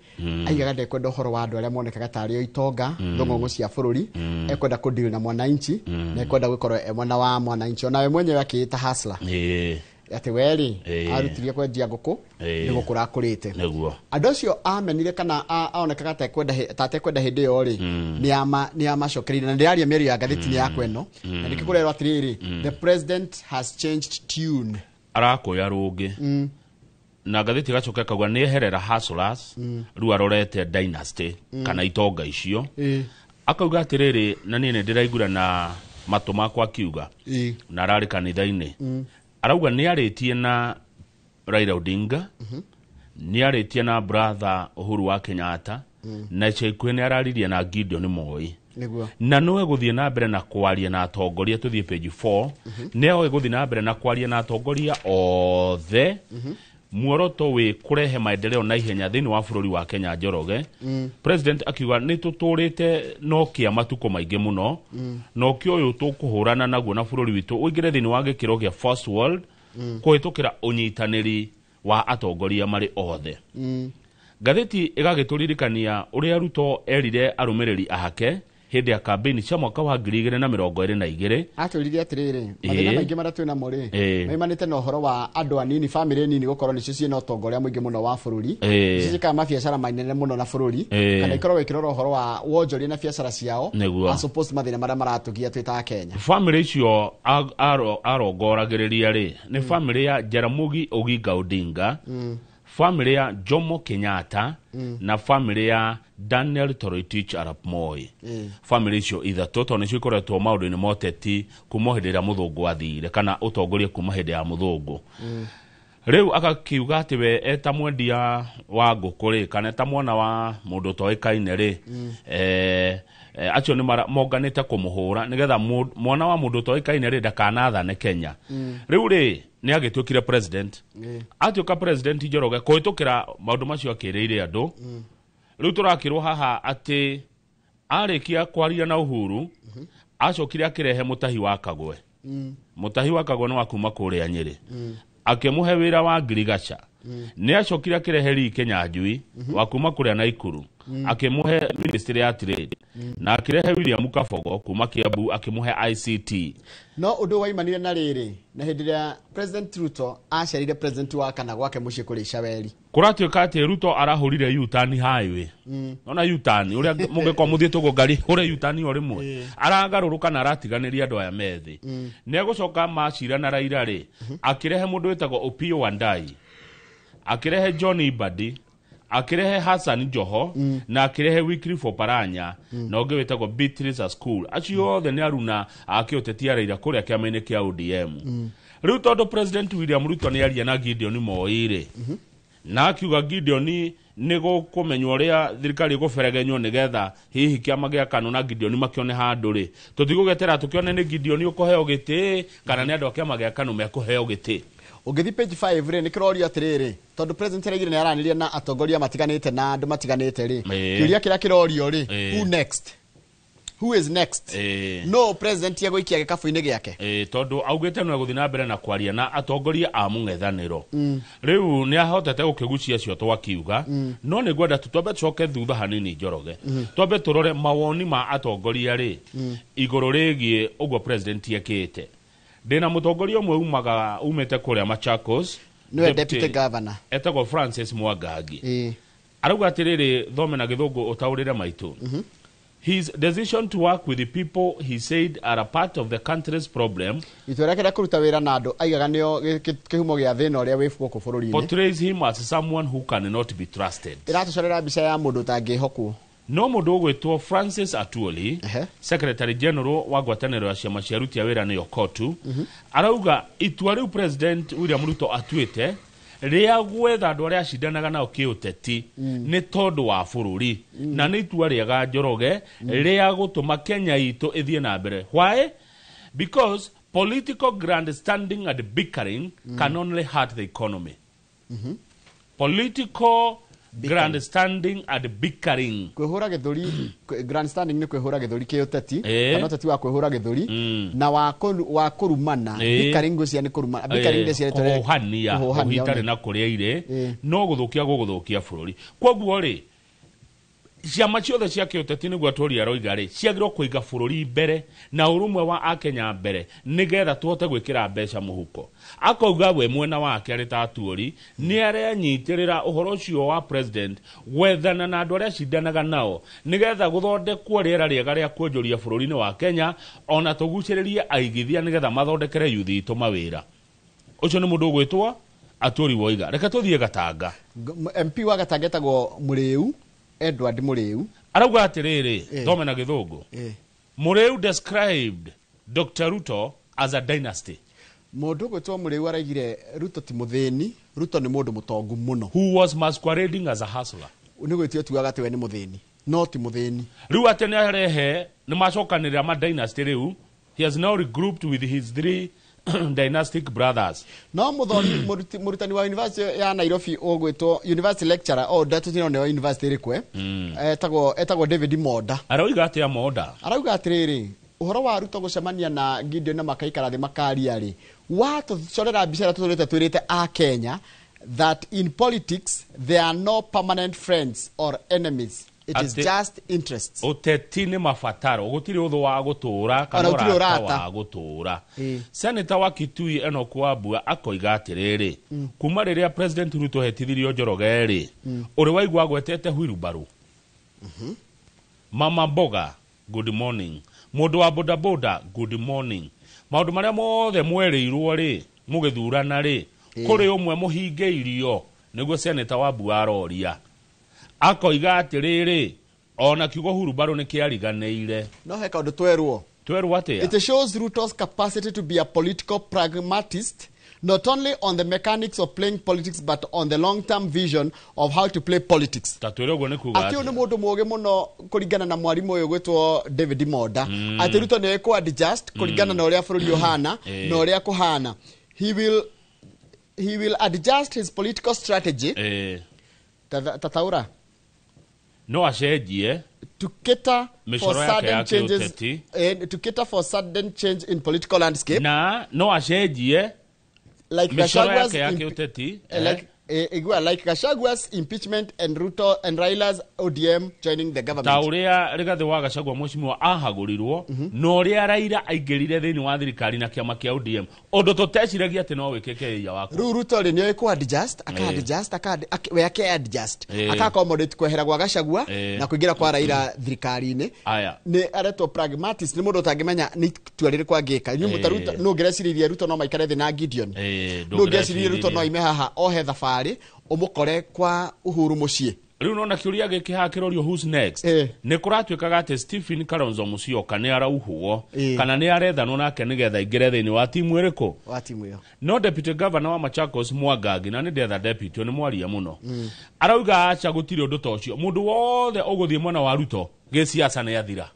aigaga ndekwenda ũhoro wa andũ arĩa monekaga tarĩ o itonga thũng'ũng'ũ cia bũrũri, ekwenda kũ deal na mwananchi na ekwenda gũkorwo e mwena wa mwananchi, onawe mwenyewe akĩĩta hustler atĩ we rĩ, arutirie kwendia ngũkũ nĩ gũkũra akũrĩte. Nĩguo. Andũ acio amenire kana aonekaga ta atekwenda hĩndĩ ĩyo rĩ, nĩ amacokereire na ndĩraria mĩario ya ngathĩti-inĩ yakwa ĩno, na nĩkĩo kũrerwo atĩrĩrĩ, the president has changed tune. Arakuya rũngĩ na ngathĩti ĩgacoka ĩkauga nĩ eherera hustlers rĩu arorete dynasty kana itonga icio. Akauga atĩrĩrĩ, na niĩ nĩ ndĩraigura na matũ makwa akiuga na ararĩ kanitha-inĩ. Arauga nĩ arĩtie na Raila Odinga, nĩ arĩtie na brother Uhuru wa Kenyatta, na ica ikuhĩ nĩ araririe na Gideon Moi. Nĩguo. Na nĩwe gũthiĩ na mbere na kwaria na atongoria, tũthiĩ page 4, nĩwe gũthiĩ na mbere na kwaria na atongoria othe. Muoroto wĩ kũrehe maendeleo na ihenya thĩinĩ wa bũrũri wa Kenya. Njoroge, President akiuga nĩ tũtũrĩte no kĩa matukũ maingĩ mũno, no kĩ ũyũ tũkũhũrana naguo na bũrũri witũ ũingĩre thĩinĩ wa gĩkĩro gĩa first world. Kũhĩtũkĩra ũnyitanĩri wa atongoria marĩ othe. Ngathĩti ĩgagĩtũririkania ũrĩa Ruto erire arũmĩrĩri ake hĩndĩ ya kambĩini cia mwaka wa 2022. Atwĩrire atĩrĩrĩ, mathĩna maingĩ marĩa twĩ namo rĩ, maimanĩte na ũhoro wa andũ anini, bamĩrĩ nini gũkorwo nĩcio ciĩna ũtonga ũrĩa mũingĩ mũno wa bũrũri, nĩcio ciĩkaga mabiacara manene mũno na bũrũri, kana ikorwo ĩkĩrora ũhoro wa wonjoria na biacara ciao, as opposed mathĩna marĩa maratũgia twĩ ta Kenya. Bamĩrĩ icio arongoragĩrĩria rĩ, nĩ bamĩrĩ ya Jaramogi Oginga Odinga, bamĩrĩ ya Jomo Kenyatta, na bamĩrĩ ya Daniel Toroitich arap Moi. Bamĩrĩ icio ithatũ tondũ nĩcio ikoretwo maũndũ-inĩ ma ũteti kuma hĩndĩ ĩrĩa mũthũngũ athire, kana ũtongoria kuma hĩndĩ ya mũthũngũ. Rĩu agakiuga atĩ we eta mwendia wa ngũkũ rĩ, kana eta mwana wa mũndũ ũtoĩkaine rĩ, acio nĩ monganĩte kũmũhũra nĩgetha mwana wa mũndũ ũtoĩkaine rĩ ndakanathane Kenya. Rĩu rĩ, nĩ agĩtuĩkire president. Atuĩka president Njoroge kũhĩtũkĩra maũndũ macio akĩrĩire andũ. Rĩu tũrakĩrwo haha atĩ arĩkia kwaria na Uhuru, acokire akĩrehe Mũtahi wa Kagwe. Mũtahi wa Kagwe nĩ wa kuma kũrĩa Nyĩrĩ. Akĩmũhe wĩra wa ngirigaca. Nĩ acokire akĩrehe Lee Kinyanjui wa kuma kũrĩa Naikuru, akĩmũhe ministry ya trade, na akĩrehe William Kabogo kuma Kiambu akĩmũhe ICT. No ũndũ waimanire na rĩrĩ, na hĩndĩ ĩrĩa President Ruto acerire president wa kana gwake mũciĩ kũrĩa Icaweri. Kũratuĩka atĩ Ruto arahũrire U-turn highway. Nona U-turn ũrĩa mũngĩkorwo mũthiĩte ũguo ngari hũre U-turn o rĩmwe. Aragarũrũka na aratiganĩria andũ aya methĩ. Nĩ egũcoka macira na Raila rĩ, akĩrehe mũndũ wĩtagwo Opiyo Wandayi, akĩrehe John Mbadi, akĩrehe Hassan Joho, na akĩrehe Wycliffe Oparanya, na ũngĩ wĩtagwo Beatrice School. Acio othe nĩ aruna a kĩũteti a Raila kũrĩa kĩama-inĩ kĩa ODM. Rĩu tondũ President William Ruto nĩ aria na Gideon Moi rĩ, na akiuga Gideon nĩ gũkũmenywo ũrĩa thirikari ĩgũberegenywo nĩgetha hihi kĩama gĩa KANU na Gideon makĩone handũ rĩ, tũtigũgetera tũkĩone nĩ Gideon ũkũheo gĩtĩ kana nĩ andũ a kĩama gĩa KANU mekũheo gĩtĩ. Ũngĩthiĩ page 5 rĩ, nĩ kĩrorio atĩrĩrĩ, tondũ president araigire nĩ aranĩria na atongoria matiganĩte na andũ matiganĩte rĩ, kĩũria kĩrĩa kĩrorio rĩ, who next? Who is next? No president egũikia gĩkabũ-inĩ gĩake. Tondũ augĩte no egũthiĩ na mbere na kwaria na atongoria a mũng'ethanĩro. Rĩu nĩ ahotete gũkĩgucia acio twakiuga, no nĩ ngwenda twambe tũcoke thutha hanini Njoroge. Twambe tũrore mawoni ma atongoria rĩ, igũrũ rĩgiĩ ũguo president ekĩte. Ndĩna mũtongoria ũmwe umĩte kũrĩa Machakos, nĩwe deputy governor, etagwo Francis Mwangangi. Arauga atĩrĩrĩ, thome na gĩthũngũ ũtaũrĩre maitũ. His decision to work with the people he said are a part of the country's problem itua rĩake rĩa kũruta wĩra na andũ aigaga nĩo kĩhumo gĩa thĩna ũrĩa wĩ gũkũ bũrũri-inĩ, portrays him as someone who cannot be trusted. Ĩratũcorera mbica ya mũndũ ũtangĩhokwo. No mũndũ ũgwĩtwo Francis Atwoli, Secretary General wa ngwatanĩro ya ciama cia aruti a wĩra nĩyo KOTU, arauga itua rĩu President William Ruto atuĩte rĩa gwetha andũ arĩa acindanaga nao kĩũteti nĩ tondũ wa bũrũri, na nĩ itua rĩega Njoroge rĩa gũtũma Kenya itũ ĩthiĩ na mbere. Why? Because political grandstanding and bickering can only hurt the economy. Political grandstanding and bickering. Kwĩhũra gĩthũri, grandstanding nĩ kwĩhũra gĩthũri kĩũteti, kana ũteti wa kwĩhũra gĩthũri, na wa kũrumana. Bickering ngwĩciria nĩ kũrumana. Bickering nĩ ciarĩtwo kũhũhania, ũhitarĩ na kũrĩa irĩ, no gũthũkia gũgũthũkia bũrũri. Kwoguo rĩ, ciama ciothe cia kĩũteti nĩguo Atwoli aroiga rĩ, ciagĩrĩirwo kũiga bũrũri mbere na ũrũmwe wa Akenya mbere nĩgetha tũhote gwĩkĩra mbeca mũhuko. Akauga we mwena wake arĩ ta Atwoli nĩ arenyitĩrĩra ũhoro ũcio wa president gwethana na andũ arĩa acindanaga nao nĩgetha gũthondekwo rĩera rĩega rĩa kuonjoria bũrũri-inĩ wa Kenya, ona tũgucĩrĩrie aigithia nĩgetha mathondekere yuthi itũ mawĩra. Ũcio nĩ mũndũ ũgwĩtwo Atwoli Woiga. Reke tũthiĩ Gatanga. MP wa Gatanga etagwo Mũrĩu, Edward Mũrĩu. Arauga atĩrĩrĩ, thome na gĩthũngũ. Mũrĩu described Dr. Ruto as a dynasty. Mũndũ ũgwĩtwo Mũrĩu araigire Ruto ti mũthĩni, Ruto nĩ mũndũ mũtongu mũno. Who was masquerading as a hustler. Nĩ gwĩtio tuaga atĩ we nĩ mũthĩni, no ti mũthĩni. Rĩu atĩ nĩ arehe, nĩ macokanĩrĩra ma dynasty rĩu. He has now regrouped with his three dynastic brothers. No mũthoni mũrutani wa university ya Nairobi ũgwĩtwo university lecturer, o ndatũ nĩ wa university ĩrĩkũ, etagwo David Monda. Arauga atĩa Monda? Arauga atĩrĩrĩ, Ũhoro wa Ruto gũcemania na Gideon na makaikara thĩ makaria rĩ, watũcorera mbica ĩrĩa tũtũrĩte twĩrĩte a Kenya that in politics there are no permanent friends or enemies, it is just interests. Ũteti nĩ mabataro, gũtirĩ ũthũ wa gũtũra kana Ona gũtirĩ ũrata ũrata. wa gũtũra. Senator wa Kitui Enoch Wambua akoiga atĩrĩrĩ, kuma rĩrĩa President Ruto hetithirio Njoroge rĩ, ũrĩ waigua agwetete wheelbarrow? Mama mboga, good morning. Mũndũ wa bodaboda, good morning. Maũndũ marĩa mothe mwerĩirwo rĩ mũgĩthurana rĩ, kũrĩ ũmwe mũhingĩirio? Nĩguo Senator Wambua aroria. Akoiga atĩrĩrĩ, ona kiugo hurubarũ nĩ kĩariganĩire. No he kaũndũ twerwo. Twerwo atĩa? It shows Ruto's capacity to be a political pragmatist, not only on the mechanics of playing politics, but on the long-term vision of how to play politics. Ta twĩre ũguo nĩ kuga Atĩ ũyũ atĩa? nĩ mũndũ mũũgĩ mũno kũringana na mwarimũ ũyũ gwĩtwo David Monda, atĩ Ruto nĩ kũ adjust kũringana na ũrĩa bũrũri ũhana na ũrĩa kũhana. He will adjust his political strategy. Tataura. No acenjie to cater for mĩcoro yake sudden ya changes, kĩũteti. to cater for sudden change in political landscape. Na no acenjie like mĩcoro Gachagua's yake ya kĩũteti. Like igua, like Gachagua's impeachment and Ruto and Raila's ODM joining the Ta government. ũrĩa Rigathĩ wa Gachagua mũcimwa ahagũrirwo na ũrĩa Raila aingĩrire thĩinĩ wa thirikari na kĩama kĩa ODM, ũndũ tũteciragia atĩ no wĩkĩke ĩia wakwa. Rĩu Ruto rĩ, nĩoĩ kũ adjust, aka adjust, aka we ake adjust, aka accommodate kwehera gwa Gachagua na kũingĩra kwa Raila thirikari-inĩ. Aya. Nĩ aretwo pragmatist, nĩ mũndũ ũtangĩmenya nĩ itua rĩrĩkũ angĩka. Inyuĩ mũtaruta nũ ũngĩreciririe Ruto no maikare thĩ na Gideon? Nũ ũngĩreciririe Ruto no aime haha ohe thabarĩ ũmũkore kwa Uhuru mũciĩ? Rĩu nona kĩũria gĩkĩ haha kĩrorio, who's next? Nĩ kũratuĩkaga atĩ Stephen Kalonzo Musyoka nĩ arauhwo kana nĩ arethanwo nake nĩgetha aingĩre thĩinĩ wa timu ĩrĩkũ? Wa timu ĩyo. No deputy governor wa Machakos Mwangangi, na nĩ ndetha deputy nĩ mwaria mũno, arauga aca, gũtirĩ ũndũ ta ũcio, mũndũ wothe ũgũthiĩ mwena wa Ruto gĩciaca nĩ athira.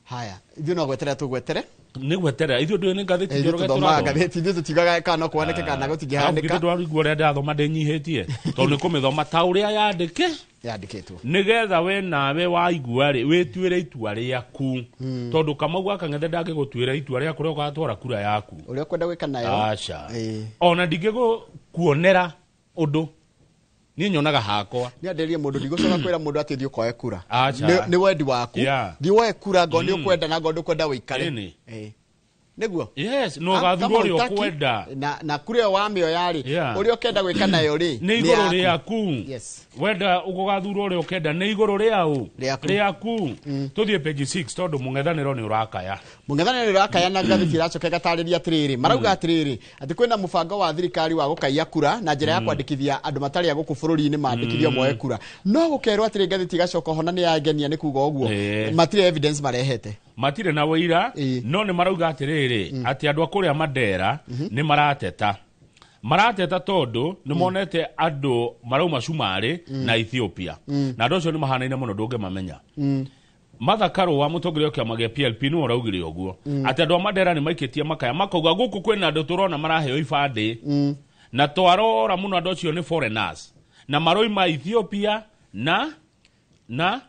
Haya, ithuĩ no gweterera tũgwetere. Nĩ gweterera ithuĩ, ndũĩ nĩ ngathĩti Ithuĩ Njoroge tũthomaga tũrathoma. ngathĩti, ithuĩ tũtiugaga kana no kũhanĩke kana gũtingĩhanĩka. Ndwarigua ũrĩa ndathoma ndĩnyihĩtie, tondũ nĩ kũmĩthoma ta ũrĩa yandĩke yandĩkĩtwo, nĩgetha we nawe waigua rĩ wĩtuĩre itua rĩaku, tondũ Kamau wa Kang'ethe ndangĩgũtuĩra itua rĩaku ũrĩa ũgatwara kura yaku. Ũrĩa ũkwenda gwĩka nayo. Aca, ona ndingĩgũkuonera ũndũ, niĩ nyonaga hakwa. Nĩ andĩrie mũndũ, ndigũcoka kwĩra mũndũ atĩ thiĩ ũkoe kura. Aca. Nĩ wendi waku. Thiĩ woe kura ngoo nĩ ũkwenda na ngoo ndũkwenda wĩikare. Ĩni. Nĩguo. Yes, no ũgathurwo Kama ũrĩa ũtaki, ũkwenda. na kura ĩyo wamĩoya rĩ, ũrĩa ũkenda gwĩka nayo rĩ, nĩ igũrũ yaku. Rĩaku. Wenda ũgũgathurwo ũrĩa ũkenda, nĩ igũrũ rĩaũ? Rĩaku. Rĩaku. Tũthiĩ page 6 tondũ mũng'ethanĩro nĩ ũrakaya. Mũng'ethanĩro ũrakaya na ngathĩti ĩracoka ĩgatarĩria atĩrĩrĩ, marauga atĩrĩrĩ, atĩ kwĩna mũbango wa thirikari wa gũkaiya kura na njĩra ya kwandĩkithia andũ matarĩ a gũkũ bũrũri-inĩ mandĩkithio moe kura, no gũkerwo atĩrĩ, ngathĩti ĩgacoka ho na nĩ yangenia nĩ kuga ũguo, matirĩ evidence marehete. Matirĩ na wĩira, no nĩ marauga atĩrĩrĩ, atĩ andũ a kũrĩa Mandera nĩ marateta tondũ nĩ monete andũ marauma Cumarĩ na Ethiopia, na andũ acio nĩ mahanaine mũno ndũngĩmamenya. Martha Karua, mũtongoria wa kĩama gĩa PLP, nĩwe ũraugire ũguo, atĩ andũ a Mandera nĩ maikĩtie makaya makauga gũkũ kwĩna andũ tũrona maraheo ibandĩ, na twarora mũno andũ acio nĩ foreigners na maroima Ethiopia na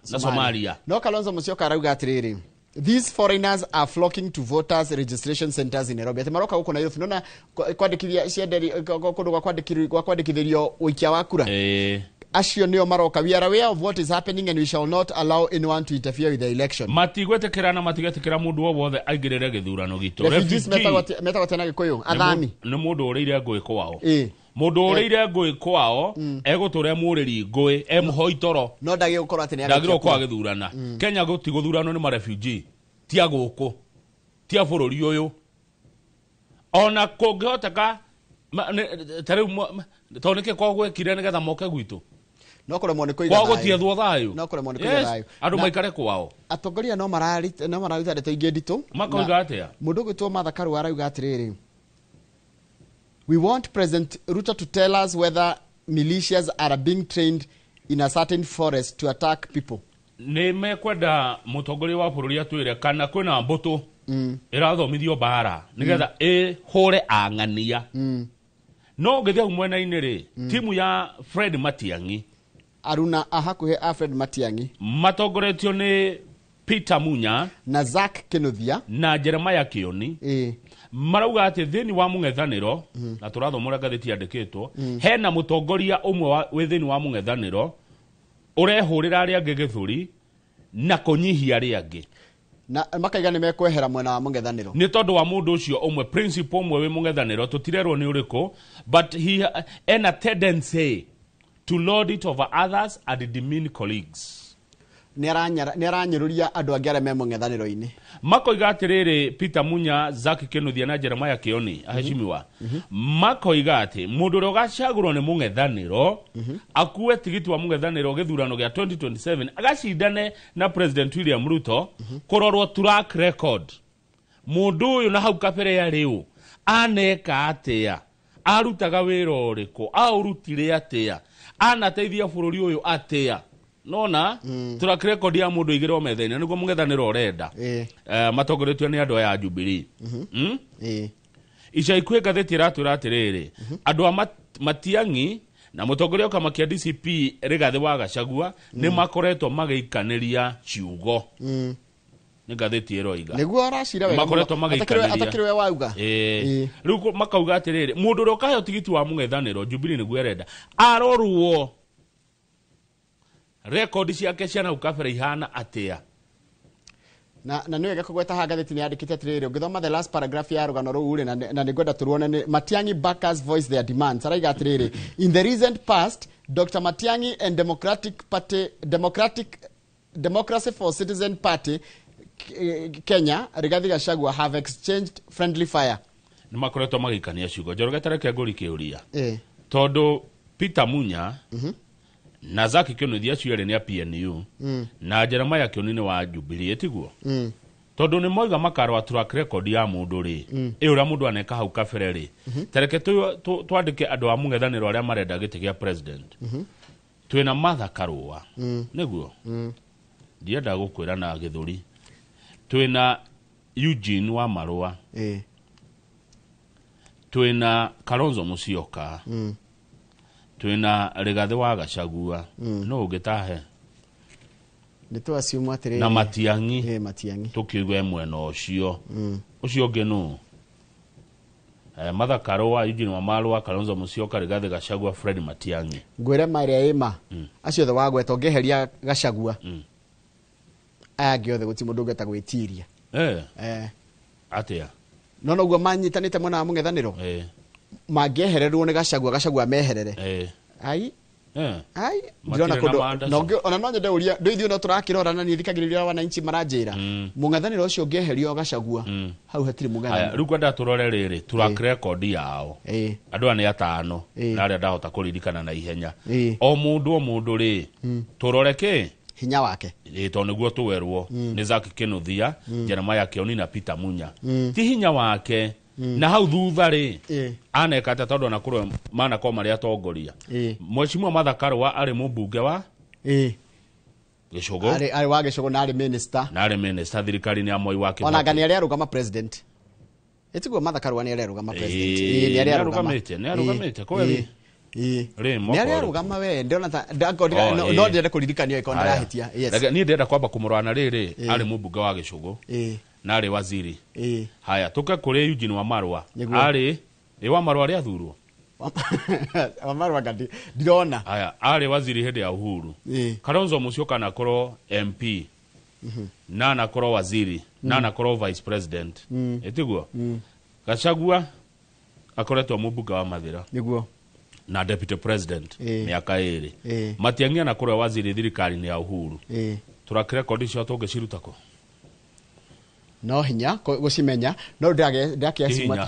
Somalia. No Kalonzo Musyoka arauga atĩrĩrĩ, these foreigners are flocking to voters registration centers in Nairobi, atĩ maroka gũkũ Nairobi nona kwandĩkithia cienderi kũndũ gwa kwandĩkithĩrio ũikia wa kura. Acio nĩo maroka. We are aware of what is happening and we shall not allow anyone to interfere with the election. Matigwĩtĩkĩra na matigĩtĩkĩra mũndũ o wothe aingĩrĩre gĩthurano gitũ. Refugees Refugee metagwo atĩa na Gĩkũyũ? Athami. Nĩ mũndũ ũrĩire ngũĩ kwao. Mũndũ ũrĩire ngũĩ kwao egũtũra emũrĩri ngũĩ emũhoi toro. No ndagĩrĩirwo gũkorwo atĩ nĩ ndagĩrĩirwo agĩikia gũkorwo kura. agĩthurana. Kenya gũtigũthuranwo nĩ marefugee, ti a gũkũ, ti a bũrũri ũyũ, ona kũngĩhoteka ta rĩu tondũ nĩkĩ kwao gwekire nĩgetha moke gwitũ? No kũremwo nĩ kũiga kwao thayũ. gũtiethwo thayũ. No kũremwo nĩ kũiga Yes, thayũ. andũ maikare kwao. Atongoria no mararuta ndeto ingĩ nditũ. Makoiga atĩa? Mũndũ ũgwĩtwo Martha Karua arauga atĩrĩrĩ, we want President Ruto to tell us whether militias are being trained in a certain forest to attack people. Nĩ mekwenda mũtongoria wa bũrũri atwĩre kana kwĩna mbũtũ ĩrathomithio mbara nĩgetha ĩhũre ang'ania. No ũngĩthiĩ hau mwena-inĩ rĩ, timu ya Fred Matiang'i, aruna a hakuhĩ a Fred Matiang'i matongoretio nĩ Peter Munya na Zack Kinuthia na Jeremiah Kioni marauga atĩ thĩinĩ wa mũng'ethanĩro na tũrathoma ũrĩa ngathĩti yandĩkĩtwo hena mũtongoria ũmwe wĩ thĩinĩ wa mũng'ethanĩro ũrehũrĩra arĩa angĩ gĩthũri na kũnyihia arĩa angĩ na makaiga nĩ mekwehera mwena wa mũng'ethanĩro nĩ tondũ wa mũndũ ũcio ũmwe principal ũmwe wĩ mũng'ethanĩro tũtirerwo nĩ ũrĩkũ but he ena tendency to lord it over others and demean colleagues. Nĩ aranyũrũria andũ angĩ arĩa me mũng'ethanĩro-inĩ. Makoiga atĩrĩrĩ Peter Munya, Zack Kinuthia na Jeremiah Kioni aheshimiwa makoiga atĩ mũndũ ũrĩa ũgacagũrwo nĩ mũng'ethanĩro akue tigiti wa mũng'ethanĩro gĩthurano gĩa 2027 agacindane na President William Ruto kũrorwo track record mũndũ ũyũ na hau kabere ya rĩu aneka atĩa, arutaga wĩra ũrĩkũ, aũrutire atĩa, anateithia bũrũri ũyũ atĩa. Nona track record ya mũndũ igĩrwo metha-inĩ nĩguo mũng'ethanĩro ũrenda matongoretio nĩ andũ aya Jubilee. Ica ikuhĩ ngathĩti ĩratwĩra atĩrĩrĩ andũ a Matiang'i na mũtongoria wa kĩama kĩa DCP Rigathĩ wa Gachagua nĩ makoretwo magĩikanĩria ciugo. Nĩ ngathĩti ĩroiga nĩguo aracira wega makoretwo magĩikanĩria atakĩrĩ we wauga. Rĩu makauga atĩrĩrĩ mũndũ ũrĩa ũkaheo tigiti wa mũng'ethanĩro Jubilee nĩguo ĩrenda arorwo rekondi ciake cia nau kabere ihana atĩa. Na nĩ wega kũgweta haha ngathĩti nĩ yandĩkĩte atĩrĩrĩ ũngĩthoma the last paragraph ya rũgano rũu rĩ na nĩ ngwenda tũruone nĩ Matiang'i backers voice their demands. Araiga atĩrĩrĩ in the recent past Dr. Matiang'i and Democracy for Citizen Party Kenya Rigathi Gachagua have exchanged friendly fire. Nĩ makoretwo magĩikania ciugo. Njoroge ta reke ngũri kĩũria tondũ Peter Munya na Zack Kinuthia acio erĩ nĩ a PNU na Jeremiah Kioni nĩ wa Jubilee tiguo tondũ nĩ moiga makarwa track record ya mũndũ rĩ ĩ ũrĩa mũndũ aneka hau kabere rĩ tareke twandĩke andũ a mũng'ethanĩro arĩa marenda gĩtĩ gĩa president twĩna Martha Karũa nĩguo ndienda gũkwĩra na gĩthũri twĩna Eugene wa Marũa twĩna Kalonzo Musyoka twĩna Rigathĩ wa Gachagua no ũngĩtahe nĩ twaciumwo atĩrĩrĩ na Matiang'i Matiang'i tũkiuge mwena ũcio ũcio ũngĩ nũ Martha Karũa, Eugene wa Marũa, Kalonzo Musyoka, Rigathĩ Gachagua, Fred Matiang'i. Ngwĩre marĩa ĩma acio othe wagweta ũngĩeheria Gachagua aya angĩ othe gũtirĩ mũndũ ũngĩhota gwĩtiria. Atĩa no noguo manyitanĩte mwena wa mũng'ethanĩro mangĩehererwo nĩ Gachagua Gachagua meherere ai ai ndĩrona kũndũ ona no nyende ũria ndũ ithuĩ no tũrakĩrora na niĩ thikagĩrĩria wananchi maranjĩra mũng'ethanĩro ũcio ũngĩeherio Gachagua hau hatirĩ mũng'ethanĩro. Rĩu kwenda tũrore rĩrĩ track record yao andũ aya nĩ atano na arĩa ndahota kũririkana na ihenya o mũndũ rĩ tũrore kĩ hinya wake tondũ nĩguo tũwerwo nĩ Zack Kinuthia, Jeremiah Kioni na Peter Munya ti hinya wake na hau thutha rĩ aneka atĩa tondũ ona kũrĩ manakorwo marĩ atongoria. Mheshimiwa Martha Karũa arĩ mũmbunge wa Gĩcũgũ arĩ wa Gĩcũgũ na arĩ minister thirikari-inĩ ya Moi wa Kibaki ona anga nĩ arĩ arũgama president ĩtiguo Martha Karũa nĩ arĩ arũgama president nĩ arĩ arũgamĩte kweli nĩ arĩ arũgama we ndĩrona ta no ndĩrenda kũririkanio ĩkorwo ndĩrahĩtia. Niĩ ndĩrenda kwamba kũmũrora na rĩrĩ arĩ mũmbunge wa Gĩcũgũ na arĩ waziri. Haya tũke kũrĩ Eugene wa Marũa arĩ wa Marũa arĩ athurwo wa Marũa ngandi ndirona. Haya arĩ waziri hĩndĩ ya Uhuru. Kalonzo Musyoka anakorwo MP na anakorwo waziri na anakorwo vice president ĩtiguo. Gachagua akoretwo mũmbunge wa Mathĩra nĩguo na deputy president mĩaka ĩrĩ. Matiang'i anakorwo waziri thirikari-inĩ ya Uhuru. Track record icio tũngĩciruta kũ? No hinya gũcimenya no ndĩrakĩaciuma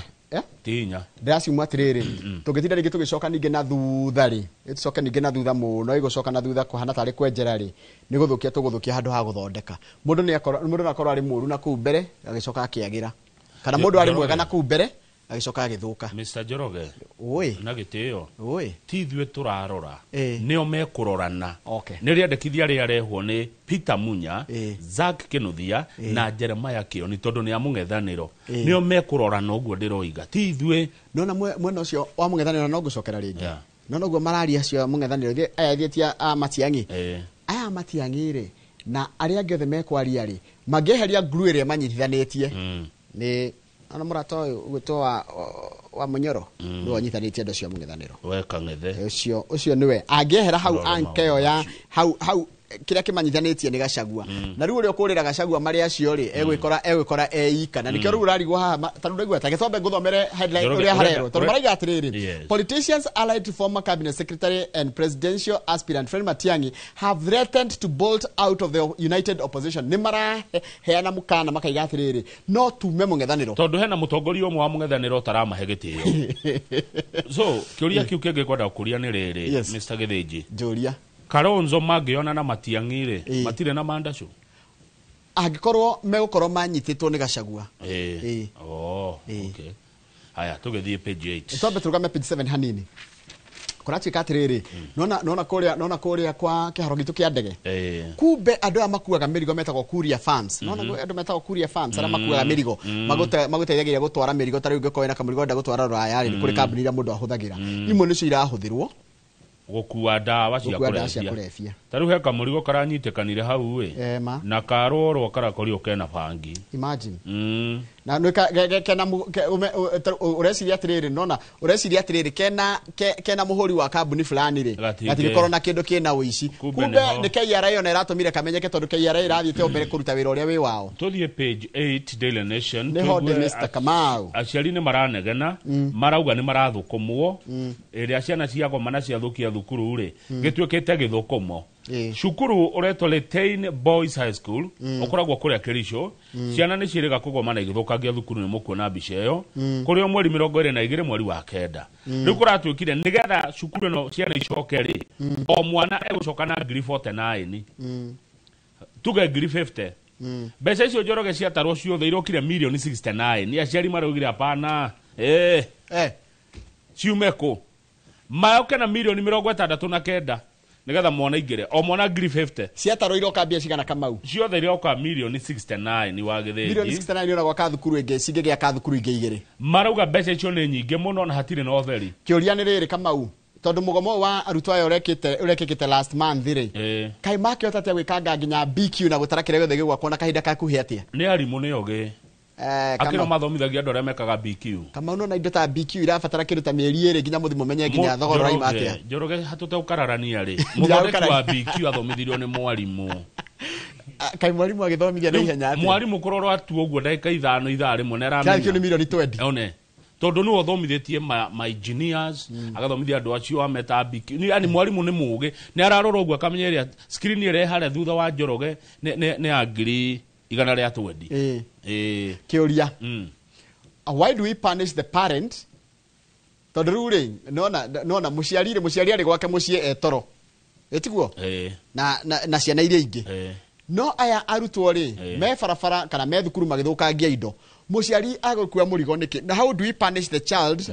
ndĩraciuma atĩrĩrĩ tũngĩtinda rĩngĩ tũgĩcoka ningĩ na thutha rĩ tũcoke ningĩ na thutha mũno ĩgũcoka na thutha kũhana tarĩ kwenjera rĩ nĩ gũthũkia tũgũthũkia handũ ha gũthondeka mũndũ no akorwo arĩ mũũru na kũu mbere agĩcoka akĩagĩra kana mũndũ arĩ mwega na kũu mbere agĩcoka agĩthũka. Mr. Njoroge na gĩtĩo ti ithuĩ tũrarora nĩo mekũrorana nĩ rĩandĩkithia rĩarehwo nĩ Peter Munya, Zack Kinuthia na Jeremiah Kioni tondũ nĩ a mũng'ethanĩro nĩo mekũrorana ũguo ndĩroiga ti ithuĩ. Nona mwena ũcio wa mũng'ethanĩro no ngũcokera rĩngĩ no noguo mararia acio a mũng'ethanĩro aya ithuĩ ti a Matiang'i aya Matiang'i rĩ Na arĩa angĩ othe mekwaria rĩ, mangĩeheria glue ĩrĩa manyitithanĩtie nĩ ona mũrata ũyũ ũgwĩtwo wa Mũnyoro, nĩwe ũnyithanĩtie andũ acio a mũng'ethanĩro. We Kang'ethe. Ũcio nĩwe angĩehera hau. Rora anke ĩyo ya hau kĩrĩa kĩmanyithanĩtie nĩ Gacagua, na rĩu ũrĩa ũkũrĩra Gacagua marĩ acio rĩ, egwĩkora eika, na nĩkĩo rĩu ũrarigwo haha ta rĩu ndaigua ta gĩtwambe ngũthomere headline Njoroge, ũrĩa harerwo, tondũ maraiga atĩrĩrĩ, politicians allied to former cabinet secretary and presidential aspirant Fred Matiang'i have threatened to bolt out of the united opposition. Nĩ maraheana mũkana makaiga atĩrĩrĩ, no tume mũng'ethanĩro. Tondũ hena mũtongoria ũmwe wa mũng'ethanĩro ũtaramahe gĩtĩo. So kĩũria kĩu kĩngĩ kwenda kũria nĩ rĩrĩ, Mr. Gĩthĩnji. Njũria. Kalonzo mangĩona na Matiang'i rĩ, matirĩ na mandacũ? Angĩkorwo megũkorwo manyitĩtwo nĩ Gacagua. Ĩĩ. Oh, okay. Haya, tũgĩthiĩ page 8. Twambe tũrũgame page 7 hanini. Kũratuĩka atĩrĩrĩ, nona kũrĩa kwa kĩharo gitũ kĩa ndege, kumbe andũ aya makuaga mĩrigo metagwo courier farms. Nona andũ metagwo courier farms arĩa makuaga mĩrigo, magũteithagĩrĩria gũtwara mĩrigo. Ta rĩu ũngĩkorwo wĩna kamũrigo ũrenda gũtwara rũraya rĩ, nĩ kũrĩ kambuni iria mũndũ ahũthagĩra. Imwe nĩcio irahũthĩrwo gũkua ndawa cia gũkua ndawa cia kũrebia. kũrebia. Ta rĩu he kamũrigo karanyitĩkanire hau ĩ, Ema. na karorwo karakorirwo kena bangi. Imagine. Na nĩ kena ũreciria atĩrĩrĩ, nona ũreciria atĩrĩrĩ, kena mũhũri wa kambuni fulani rĩ, gatingĩkorwo na kĩndũ kĩna ũici. Kumbe kumbe nĩho. Nĩ KRA ona ĩratũmire kamenyeke, tondũ KRA ĩrathiĩte o mbere kũruta wĩra ũrĩa wĩ wao. Tũthiĩ page 8, Daily Nation. Nĩho tũigue ndĩ, Mr. Kamau. Aciari nĩ maranegena, marauga nĩ marathũkũmwo. Ĩrĩa ciana ciagoma na ciathũkia thukuru rĩ, gĩtuĩkĩte gĩthũkũmo. Cukuru ũretwo Litein Boys High School, ũkoragwo kũrĩa Kericho. Ciana nĩ ciĩrĩga kũgoma na igĩthũkangia thukuru. Nĩ mũkuona mbica ĩyo kũrĩ o mweri 22 mweri wa 9. Rĩu kũratuĩkire nĩgetha cukuru ĩno ciana icoke rĩ, o mwana egũcoka na ngiri 49, tuge ngiri 50. Mbeca icio, Njoroge, ciatarwo ciothe irokire mirioni 69. Nĩ aciari maraugire hapana, ciume kũ maoke na mirioni 69 nigetha mwana aingĩre, o mwana ngiri 50. Ciatarwo iroka mbia cigana, Kamau? Ciothe iroka mirioni 69 wa Mirioni Gĩthĩnji. 69 ona gwaka thukuru ĩngĩ, cingĩgĩaka thukuru ingĩ igĩrĩ. Marauga mbeca icio nĩ nyingĩ mũno na hatirĩ na ũtheri. Kĩũria nĩ rĩrĩ, Kamau, tondũ mũgomo ũyũ wa arutwo aya ũrekĩkĩte last month rĩ, kaĩ makĩhota atĩa gwĩkanga nginya BQ na gũtara kĩrĩa gĩothe gĩgwakwo na kahinda gakuhĩ atĩa? Nĩ arimũ nĩ ogĩ. Akĩro Kamau. mathomithagia andũ arĩa mekaga BQ. Kamau, nona indo ta BQ irabatara kĩndũ ta mĩeri 2 nginya mũthi mũmenye nginya thogora ũraima atĩa. Njoroge, hatũtegũkararania rĩ, mũthondeki wa BQ athomithirio nĩ mwarimũ. Ah, kaĩ mwarimũ agĩthomithia na ihenya atĩa? Mwarimũ kũrorwo atu ũguo ndagĩka 5, ithaa rĩmwe nĩ Kĩrathi kĩu nĩ mirioni 20. One tondũ nĩwe ũthomithĩtie ma engineers, agathomithia andũ acio ameta BQ. Yani mwarimũ nĩ mũgĩ, nĩ ararora ũguo akamenya ĩrĩa screen ĩrĩa ĩ harĩa thutha wa Njoroge nĩ ya ngiri igana rĩa twendi. Ĩĩ. Kĩũria, why do we punish the parent? Tondũ rĩu rĩ, nona mũciari rĩ, mũciari arĩ gwake mũciĩ etoro, ĩtiguo? Ĩĩ. Na ciana iria ingĩ. No aya arutwo rĩ, me barabara kana me thukuru magĩthũkangia indo, mũciari agũkua mũrigo nĩkĩ? Na how do we punish the child,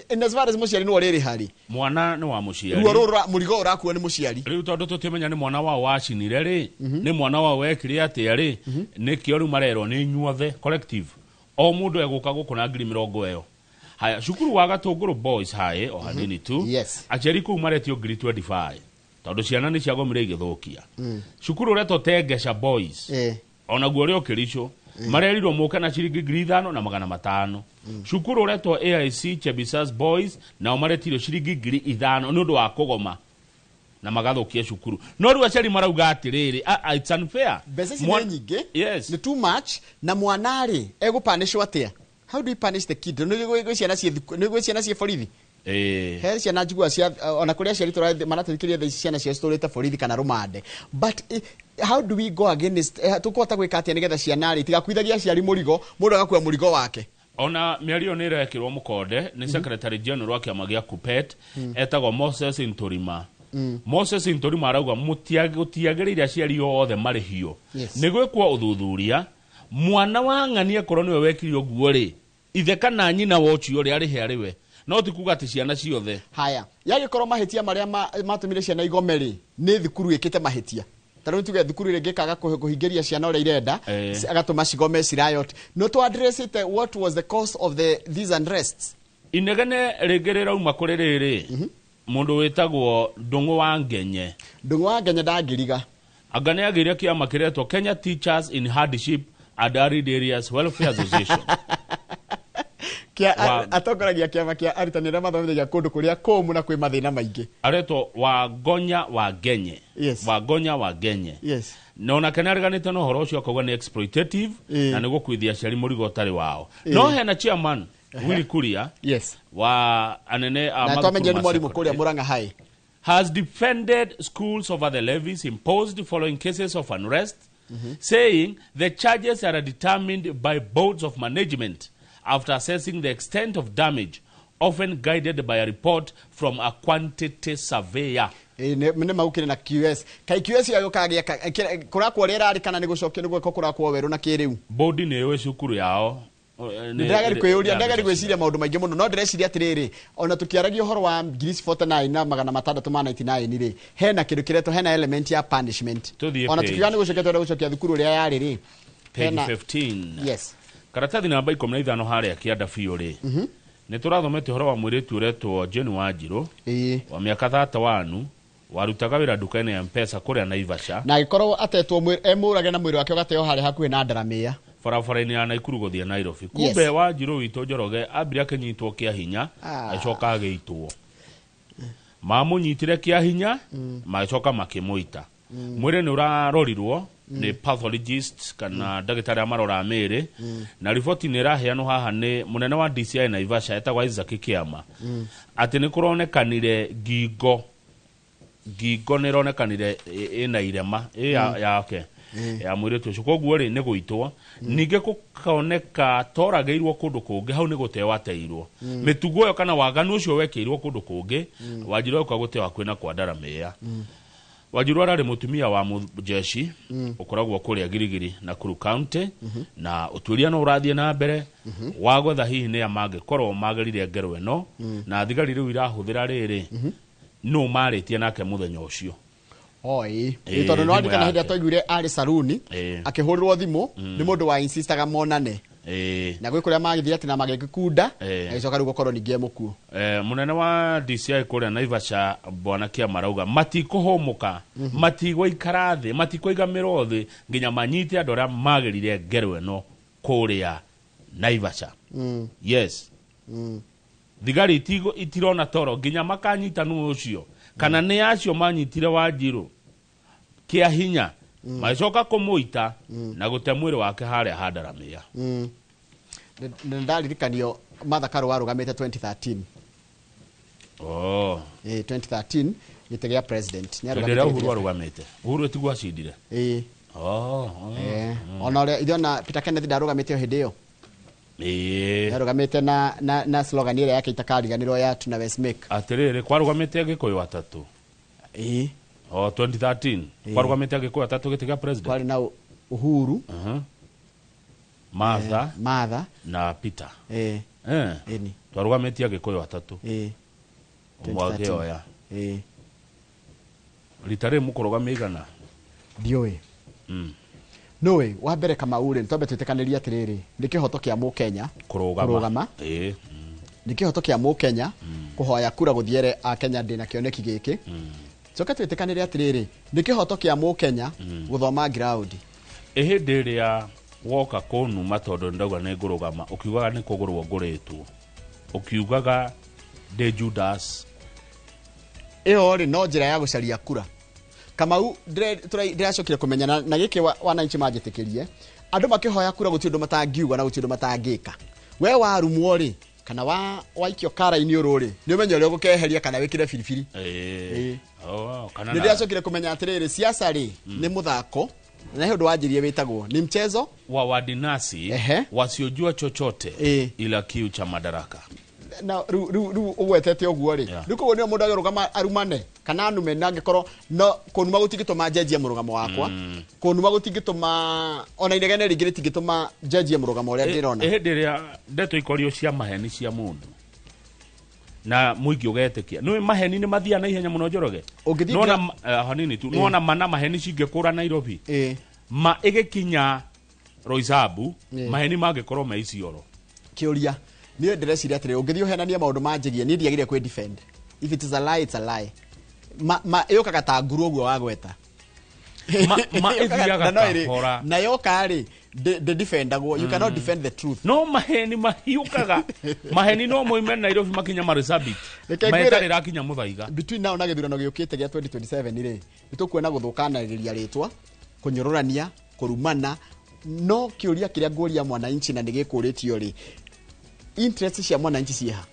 in as far as mũciari nĩwe ũrĩrĩha rĩ? Mwana nĩ wa mũciari. Ruo rũrũ mũrigo ũrakuo nĩ mũciari. Rĩu tondũ tũtimenya nĩ mwana wao wacinire rĩ, nĩ mwana wao wekire atĩa rĩ, nĩkĩo rĩu marerwo nĩ inyuothe collective, o mũndũ egũka gũkũ na ngiri mĩrongo ĩyo. Haya, cukuru wa Gatũngũrũ Boys High, o hanini tu, aciari kũu maretio ngiri 25 tondũ ciana nĩ ciagomire igĩthũkia. Cukuru ũretwo Tengesha Boys, onaguo ũrĩa ũkĩricũ, marerirwo mũke na ciringi 5,500. Cukuru ũretwo AIC Chebisas Boys nao maretirio ciringi 5,000 nĩ ũndũ wa kũgoma na magathũkia cukuru. No rĩu aciari marauga atĩrĩrĩ, "Ah, ah, it's unfair." Mbeca ici nĩ nyingĩ. Nĩ too much. Na mwana rĩ, egũpanishwo atĩa? How do you punish the kid? Nĩ gwĩ ciana ciĩ nĩ gwĩ ciana ciĩ borithi. He ciana njigua cia ona kũrĩa aciari maratũthikĩrĩria thaa ici, ciana ciao citũrĩte borithi kana rũmande. But how do we go against, tũkũhota gwĩka atĩa nĩgetha ciana rĩ itigakuithagia aciari mũrigo, mũndũ agakua mũrigo wake? Ona mĩario nĩ ĩrekĩrwo mũkonde nĩ secretary general wa kĩama gĩa Kupet, etagwo Moses Nturima. Moses Nturima arauga gũtiagĩrĩire aciari othe marĩhio. Nĩ gwĩkwo ũthuthuria, mwana wa ng'ani akorwo nĩwe wekire ũguo rĩ, ithe kana nyina wa ũcio rĩ, arĩhe arĩwe, no ti kuga atĩ ciana ciothe. Haya, yagĩkorwo mahĩtia marĩa matũmire ciana igome rĩ, nĩ thukuru ĩkĩte mahĩtia, ta rĩu tuge thukuru ĩrĩa ĩngĩkaga kũhingĩria ciana ũrĩa irenda, agatũma cigome ci riot, no tũ addressĩte what was the cause of these unrests. Inegene rĩngĩ rĩrauma kũrĩ rĩrĩ mũndũ wĩtagwo Ndũng'ũ wa Ngenye. Ndũng'ũ wa Ngenye ndangĩriga. Anga nĩ agĩire kĩama kĩretwo Kenya Teachers in Hardship and Arid Areas Welfare Association. Atongoragia kĩama kĩa arutani arĩa mathomithagia kũndũ kũrĩa kũmũ na kwĩ mathĩna maingĩ. Aretwo Wagonya Wagenye. Yes. Wagonya Wagenye. Yes. Na onake nĩ areganĩte na ũhoro ũcio akauga nĩ exploitative na nĩ gũkuithia aciari mũrigo ũtarĩ wao. No hena chairman Willy Kuria. Yes. Wa anene a Na twamenyire nĩ mathukuru ma mwarimũ kũrĩa secondary Murang'a High. Has defended schools over the levies imposed following cases of unrest, saying the charges are determined by boards of management after assessing the extent of damage, often guided by a report from a quantity surveyor. Nĩ maukire na QS. Kai QS yagũkaga gĩaka kũrakwo ũrĩa ĩrarĩ kana nĩ gũcokio nĩ gwĩkwo kũrakwo werũ na kĩrĩu. Bodi nĩ yũĩ cukuru yao. Ndĩrageri kwĩyũria, ndĩrageri gwĩciria maũndũ maingĩ mũno, no ndĩreciria atĩrĩrĩ, ona tũkĩaragia ũhoro wa ngiri 49 na 699 rĩ, hena kĩndũ kĩretwo, hena element ya punishment. Tũthiĩ Ona page. tukiuga nĩ gũcokia twenda gũcokia thukuru ũrĩa yarĩ rĩ, Page hena 15. Yes. Karatathi namba 15 harĩa kĩanda biũ rĩ, nĩ tũrathomete ũhoro wa mũirĩtu ũretwo Jane Wanjirũ wa mĩaka 31 warutaga wĩra nduka-inĩ ya Mpesa kũrĩa Naivasha, na agĩkorwo atetwo emũrage na mwĩrĩ wake ũgateo harĩa hakuhĩ na ndaramĩa barabara-inĩ ya Naikuru gũthiĩ Nairobi. Kumbe Wanjirũ witũ Njoroge ambire akĩnyitwo kĩa hinya, agĩcoka agĩitwo. Mamũnyitire kĩa hinya, magĩcoka makĩmũita. Mwĩrĩ nĩ ũrarorirwo nĩ pathologist kana ndagĩtarĩ arĩa maroraga mĩĩrĩ, na riboti nĩ ĩraheanwo haha nĩ mũnene wa DCI Naivasha etagwo Isaac Kĩama, atĩ nĩ kũronekanire ngingo nĩ ĩronekanire ĩna irema yake ya mũirĩtu ũcio, koguo rĩ nĩ gũitwo. Ningĩ gũkoneka toragĩirwo kũndũ kũngĩ, hau nĩ gũteo ateirwo. Mĩtugo ĩyo kana waganu ũcio wekĩirwo kũndũ kũngĩ, Wanjirũ oka gũteo hakuhĩ na kwa Ndaramĩa. Wanjirũ ararĩ mũtumia wa mũjeshi ũkoragwo kũrĩa Girigiri Nakuru County, na ũtuĩria no ũrathiĩ na mbere wa gwetha hihi nĩa mangĩkorwo magerire ngero ĩno, na thigari rĩu irahũthĩra rĩrĩ nũ marĩtie nake mũthenya ũcio. Oi, tondũ nĩ waririkana hĩndĩ ĩrĩa twaiguire arĩ saruni akĩhũrĩrwo thimũ nĩ mũndũ wa insistaga monane, na gwĩ kũrĩa magĩthiĩ atĩ na magĩkunda, agĩcoka rĩu gũkorwo ningĩ e mũkuũ. Mũnene wa DCI kũrĩa Naivasha Bwana Kĩama arauga matikũhũmũka, matigũikara thĩ, matikũiga mĩro thĩ nginya manyite andũ arĩa magerire ngero ĩno kũrĩa Naivasha. Yes. Thigari itirona toro nginya makanyita nũ ũcio kana nĩ acio manyitire Wanjirũ kĩa hinya, magĩcoka kũmũita na gũte mwĩrĩ wake harĩa handaramĩa. Nĩ ndaririkanio Martha Karua arũgamĩte 2013. Oh. 2013 gĩtĩ gĩa president. Nĩ Hĩndĩ arũgamĩte ĩrĩa gĩtĩ Uhuru gĩa- arũgamĩte, Uhuru tiguo acindire. Oh. Ona ũrĩa ithuĩ ona Peter Kenneth ndarũgamĩte o hĩndĩ ĩyo. Nĩarũgamĩte na slogan ĩrĩa yake itakariganĩrwo ya Tunaweza Make. Atĩrĩrĩ, kwarũgamĩte Agĩkũyũ atatũ. O 2013 kwarũgamĩte Agĩkũyũ atatũ gĩtĩ gĩa president. Kwarĩ na Uhuru, Martha, Martha na Peter. Ĩni. Twarũgamĩtie Agĩkũyũ atatũ. Ũmwe 2013. akĩoya. Rita rĩrĩ mũkũrũgamia igana? Ndiũĩ. Nũĩ wa mbere Kamau rĩ, twambe twĩtĩkanĩrie atĩrĩrĩ, nĩ kĩhoto kĩa mũkenya Kũrũgama. kũrũgama. Nĩ kĩhoto kĩa mũkenya kũhoya kura gũthiĩ ere akenya ndĩna kĩoneki gĩkĩ. Coke twĩtĩkanĩre atĩrĩrĩ, nĩ kĩhoto kĩa mũkenya gũthoma ground. Ĩ hĩndĩ ĩrĩa woka kũnuma tondũ ndauga nĩ ngũrũgama, ũkiugaga nĩ kũgũrwo ngũrĩtwo, ũkiugaga ndĩ Judas. Ĩyo rĩ no njĩra ya gũcaria kura. Kamau ndĩracokire kũmenya na gĩkĩ wananchi manjĩtĩkĩrie, andũ makĩhoya kura gũtirĩ ũndũ matangiuga na gũtirĩ ũndũ matangĩka. We warumwo rĩ, kana waikio kara-inĩ ũrũ rĩ, nĩ ũmenye ũrĩa ũgũkeheria kana wĩkĩre biribiri. Kana Nĩ ndĩracokire kũmenya atĩrĩrĩ, siasa rĩ nĩ mũthako, na he ũndũ wanjirie wĩtagwo ni mchezo wa wadinasi wasiojua chochote ila kiu cha madaraka. Na rĩu ũgwetete ũguo rĩ, rĩu koguo nĩo mũndũ agĩrũgama arumane kana anume, na angĩkorwo no kũnuma gũtingĩtũma njenjie mũrũgamo wakwa, kũnuma gũtingĩtũma ona inegene rĩngĩ rĩtingĩtũma njenjie mũrũgamo ũrĩa ndĩrona. Hĩndĩ ĩrĩa ndeto ikorio cia maheni cia mũndũ na mũingĩ ũgetĩkia, nĩũĩ maheni nĩ mathiaga na ihenya mũno Njoroge. Ũngĩthiĩ Nĩwona hanini tu, nĩwona mana maheni cingĩkũra Nairobi, ma ĩgĩkinya Roysambu, maheni mangĩkorwo me Isiolo. Kĩũria niĩ ndĩreciria atĩrĩ, ũngĩthiĩ ũhenanie maũndũ manjĩgie, niĩ ndiagĩrĩire kwĩ defend. If it is a lie, it's a lie. Ma ĩũkaga ta nguru ũguo wagweta. Ma ĩthiaga Na no ĩrĩ- kahora. Na yoka rĩ, ndĩ-defendagwo. You cannot defend the truth. No maheni mahiũkaga, maheni no moime Nairobi makinya Marsabit, Reke ngwĩre- metarĩ rakinya Muthaiga. Between now na gĩthurano gĩũkĩte gĩa 2027 rĩ, nĩ tũkuona gũthũkanagĩria rĩtwa, kũnyũrũrania, kũrumana. No kĩũria kĩrĩa ngũria mwananchi na nĩ gĩkũrĩtio rĩ, interest cia mwananchi ciĩha?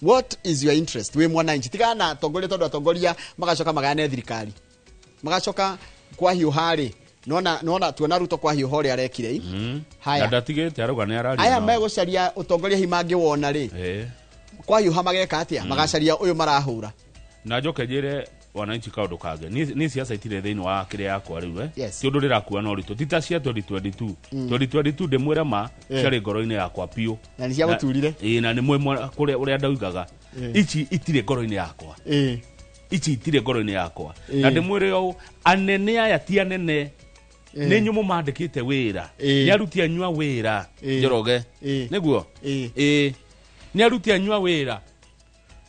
What is your interest wĩ mwananchi? Tigana na atongoria, tondũ atongoria magacoka magayane thirikari, magacoka kwahiũha rĩ, nona nona tuona Ruto kwahiũha ũrĩa arekire i. Haya. Na ndatigĩte arauga nĩ araria Aya nao. megũcaria ũtongoria hihi mangĩwona rĩ, kwahiũha mageka atĩa? Magacaria ũyũ marahũra. Na njoke njĩre wananchi kaũndũ kangĩ, niĩ siasa itirĩ thĩinĩ wa kĩrĩa yakwa rĩu, eh. Yes. Ti ũndũ rĩrakua na ũritũ, ti ta cia 2022. 2022 ndĩmwĩre ma, ciarĩ ngoro-inĩ yakwa biũ. Na nĩ ciagũturire. Ĩĩ, na nĩ mwĩ kũrĩa ũrĩa ndaugaga. Ici itirĩ ngoro-inĩ yakwa, ici itirĩ ngoro-inĩ yakwa. Na ndĩmwĩre ũũ, anene aya ti anene, nĩ inyuĩ mũmandĩkĩte wĩra, nĩ aruti anyu a wĩra. Njoroge, nĩguo, ĩĩ, nĩ aruti anyu a wĩra.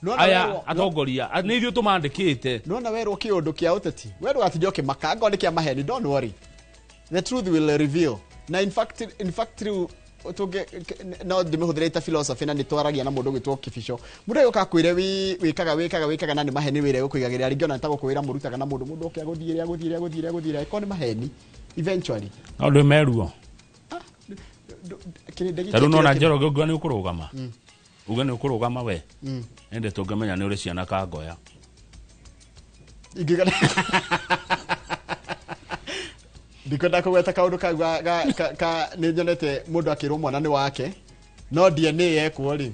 Nĩwona Aya atongoria nĩ ithuĩ tũmandĩkĩte. Nona werwo kĩũndũ kĩa ũteti, we ndũgatinde ũkĩmaka angorwo nĩ kĩa maheni. Don't worry, the truth will reveal. Na in fact rĩu tũngĩ no ndĩmĩhũthĩre ta philosophy, na nĩ twaragia na mũndũ ũgwĩtwo Kĩbico. Mũndũ agĩũka akwĩre wĩkaga wĩkaga wĩkaga na nĩ maheni, wĩra ĩgũkũigagĩrĩra rĩngĩ, ona nĩ ta gũkwĩra mũrutaga na mũndũ, mũndũ oke agũthiĩre agũthiĩre agũthiĩre agũthiĩre, angĩkorwo nĩ maheni eventually. No ndũ meruo. Kĩrĩndĩ gĩkĩ Ta rĩu nona kĩrĩa- Njoroge, ũngiuga nĩ ũkũrũgama, uge nĩ ũkũrũgama we, ĩndĩ tũngĩmenya nĩ ũrĩ ciana kangoya. Ingĩgana ndikwenda kũgweta kaũndũ kau ka nĩ nyonete mũndũ akĩrwo mwana nĩ wake, no DNA yekwo rĩ.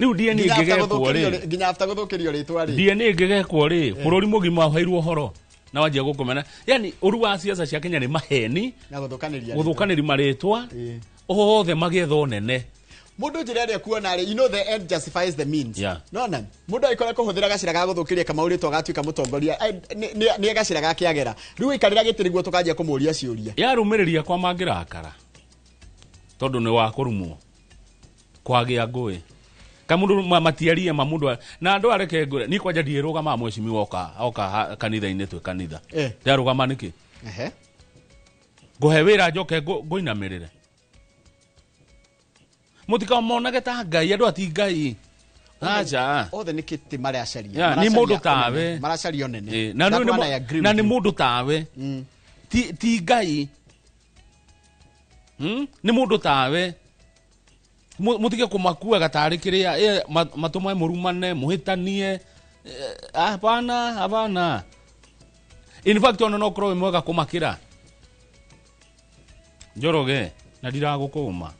Rĩu DNA Nginya after ĩngĩgekwo gũthũkĩrio rĩ, nginya after gũthũkĩrio rĩtwa rĩ. DNA ĩngĩgekwo rĩ, bũrũri mũgima ũheirwo ũhoro na wanjia gũkũmena. Yani ũru wa siasa cia Kenya nĩ maheni na gũthũkanĩria rĩtwa. Gũthũkanĩri marĩtwa othe magĩetha ũnene. Mũndũ njĩra ĩrĩa kuona rĩ, you know the end justifies the means. Nona mũndũ agĩkorwo kũhũthĩra gacĩra ga gũthũkĩria Kamau rĩtwa gatuĩka mũtongoria, ai, nĩ gacĩra gakĩagera rĩu aikarĩra gĩtĩ nĩguo tũkanjia kũmũria ciũria. Yarũmĩrĩria kwa mangĩrakara tondũ nĩ wa kũrumwo kwagĩa ngũĩ kamũndũ matiarie ma mũndũ na andũ areke ngũre ni kwanja ndiĩrũgamaga mwecimiwa oka oka kanitha-inĩ twĩ kanitha. Ndarũgama nĩkĩ? Ngũhe wĩra njoke ngũinamĩrĩre, mũtikamonage ta Ngai, andũ ati Ngai, aca. Othe nĩ kĩtĩ maracaria. Ya, nĩ mũndũ tawe. Maracaria ũnene. Na That nĩ one I agree na with nĩ you. mũndũ tawe, ti Ngai. Nĩ mũndũ tawe. Mũtige kũmakuaga tarĩ kĩrĩa matũmae mũrumane mũhĩtanie. Hapana, hapana. In fact, ona no ũkorwo wĩ mwega kũmakĩra, Njoroge, na ndiragũkũma.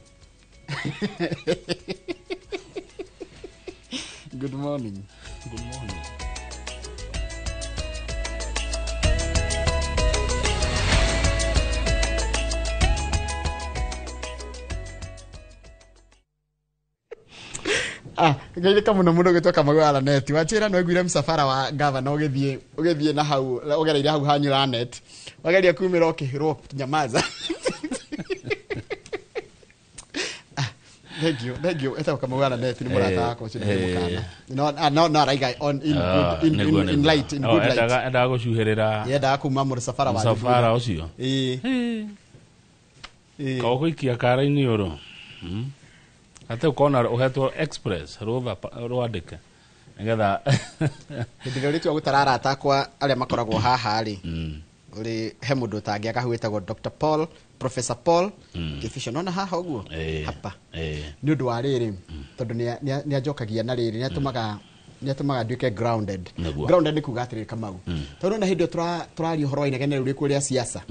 Good morning. Good morning. Ah, ngeithĩka mũno mũno gwĩtwo Kamau wa Lanet. Wanjĩra no iguire msafara wa gavana ũgĩthiĩ na hau ũgereire hau hanyu Lanet, wageria kumĩra ũkĩhĩrwo nyamaza. Ah, thank you, thank you. Etagwo Kamau wa Lanet, nĩ mũrata wakwa ũcio, nĩ mũkana no ah, no araiga on in good in light, in good light. Endaga gũcuhĩrĩra. Yendaga kuma mũsafara wa mũsafara ũcio. Ĩĩ. Kaũgũikia kara-inĩ ũrũ. Ate ũkona ũhetwo express rũtha rwandĩke nĩgetha Hĩndĩ ĩrĩa ũrĩtua gũtara arata akwa arĩa makoragwo haha rĩ, ũrĩ he mũndũ ũtangĩaga hau wĩtagwo Dr. Paul, Professor Paul Kĩbico, nona haha ũguo hapa, nĩ ũndũ wa rĩrĩ, tondũ nĩ anjokagia na rĩrĩ, nĩ atũmaga nduĩke grounded. Grounded nĩ kuga atĩrĩrĩ, Kamau, tondũ na hĩndĩ ĩyo tũraria ũhoro wa inegene rĩu rĩkuo rĩa siasa,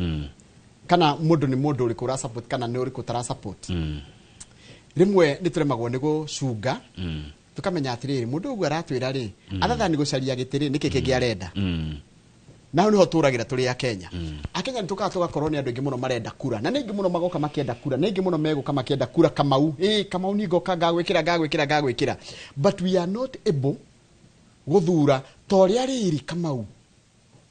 kana mũndũ nĩ mũndũ ũrĩkũ ũra support kana nĩ ũrĩkũ ũtara support, rĩmwe nĩ tũremagwo nĩ gũcunga tũkamenya atĩrĩrĩ, mũndũ ũguo aratwĩra rĩ, other than gũcaria gĩtĩ rĩ, nĩkĩ kĩngĩ arenda? Na hau nĩho tũragĩra tũrĩ Akenya. Akenya nĩ tũkaga tũgakorwo nĩ andũ aingĩ mũno marenda kura, na nĩ aingĩ mũno magoka makĩenda kura, nĩ aingĩ mũno megũka makĩenda kura. Kamau, ĩ Kamau, ni ngoka ngagwĩkĩra ngagwĩkĩra ngagwĩkĩra, but we are not able gũthura ta ũrĩa rĩrĩ, Kamau,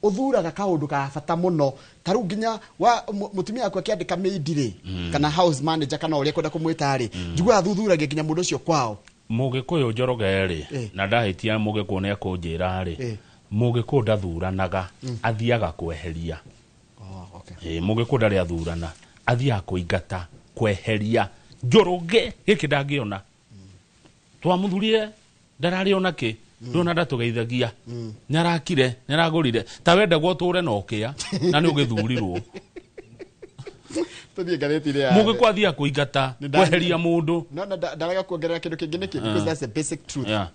ũthuraga kaũndũ ga bata mũno. Ta rĩu nginya wa mũtumia waku akĩandĩka maid rĩ, kana house manager, kana ũrĩa kwenda kũmwĩta rĩ, njiguaga thuthuragia nginya mũndũ ũcio kwao. Mũgĩkũyũ, Njoroge rĩ, na ndahĩtia mũgĩkũyũ nĩ ekũnjĩra rĩ, Mũgĩkũyũ ndathuranaga, athiaga kweheria. Oh, okay. Ĩ, Mũgĩkũyũ ndarĩ athurana, athiaga kũingata, kweheria. Njoroge gĩkĩ ndangĩona, twamuthurire ndararĩ ona kĩ, ndona ndatũgeithagia, nĩarakire, nĩaragũrire, ta wendagwo ũtũre na ũkĩa na nĩ ũgĩthurirwo. Tũthiĩ ngathĩti-inĩ ya Mũgĩkũyũ athiaga kũingata, kweheria mũndũ. No na ndarega kuongerera kĩndũ kĩngĩ nĩkĩ, because that's the basic truth. Yeah.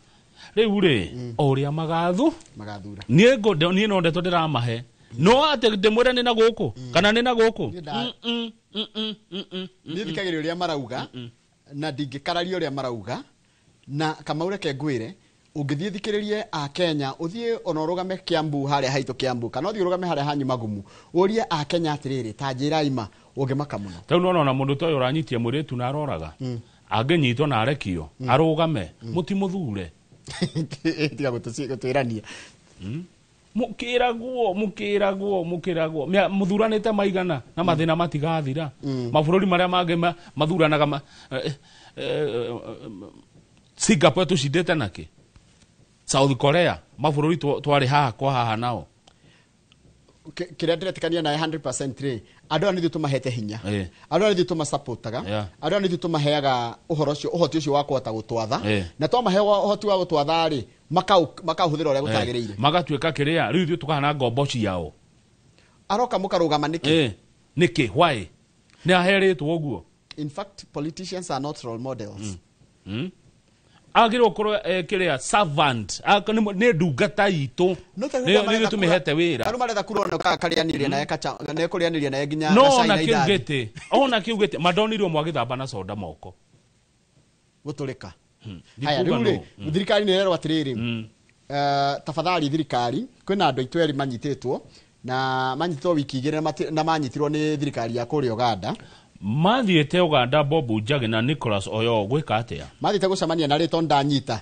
Rĩu rĩ, o ũrĩa magathu magathura, niĩ niĩ no ndeto ndĩramahe, no atĩ ndĩmwĩre nĩ na gũkũ kana nĩ na gũkũ. Niĩ thikagĩrĩria ũrĩa marauga na ndingĩkararia ũrĩa marauga. Na Kamau, reke ngwĩre, ũngĩthiĩ thikĩrĩrie a Kenya, ũthiĩ ona ũrũgame Kiambu harĩa haitũ Kiambu, kana ũthiĩ ũrũgame harĩa hanyu Magumu, ũrie a Kenya atĩrĩrĩ, ta njĩra ima, ũngĩmaka mũno. Tarĩu nona ona mũndũ ta ũyũ ũranyitia mũirĩtu na aroraga, angĩnyitwo na arekio arũgame, mũtimũthure. Tiga gũtwĩrania. Mũkĩragwo, mũkĩragwo, mũkĩragwo. Mũthuranĩte maigana na mathĩna matigathira. Mabũrũri marĩa mangĩ mathuranaga Singapore tũcindĩte nakĩ, South Korea, mabũrũri twarĩ haha kwa haha nao. Kĩrĩa ndĩretĩkania nawe 100% rĩ, andũ aya nĩ ithuĩ tũmahete hinya, andũ aya nĩ ithuĩ tũmasapotaga, andũ aya nĩ ithuĩ tũmaheaga ũhoro ũcio, ũhoti ũcio wa kũhota gũtwatha. Na twamahe ũhoti wa gũtwatha rĩ, makaũhũthĩra ũrĩa gũtagĩrĩire. Magatuĩka kĩrĩa rĩu ithuĩ tũkahana ngombo ciao. Aroka mũkarũgama nĩkĩ? Nĩkĩ? Why nĩ aherĩtwo ũguo? In fact, politicians are not role models. Agĩrĩirwo gũkorwo kĩrĩa servant. Nĩ ndungata itũ, nĩ ithuĩ tũmĩhete wĩra. Tarĩu maretha kura ona karĩanĩria naye kacha, nĩkũrĩanĩria naye nginya No gacai ona na kĩu indathi. gĩtĩ, ona kĩu gĩtĩ mandonirwo mwagĩthamba na soda moko. Gũtũrĩka. Haya, Ndikuga rĩu rĩ, no. Thirikari nĩ ĩrerwo atĩrĩrĩ, tafadhali thirikari, kwĩna andũ aitũ erĩ manyitĩtwo, na manyitĩtwo wiki 2 na manyitirwo nĩ thirikari ya kũrĩa Uganda. Mathiĩte Uganda, Bob Njagi na Nicholas Oyo, gwĩka atĩa? Mathiĩte gũcemania na rĩtwa ndanyita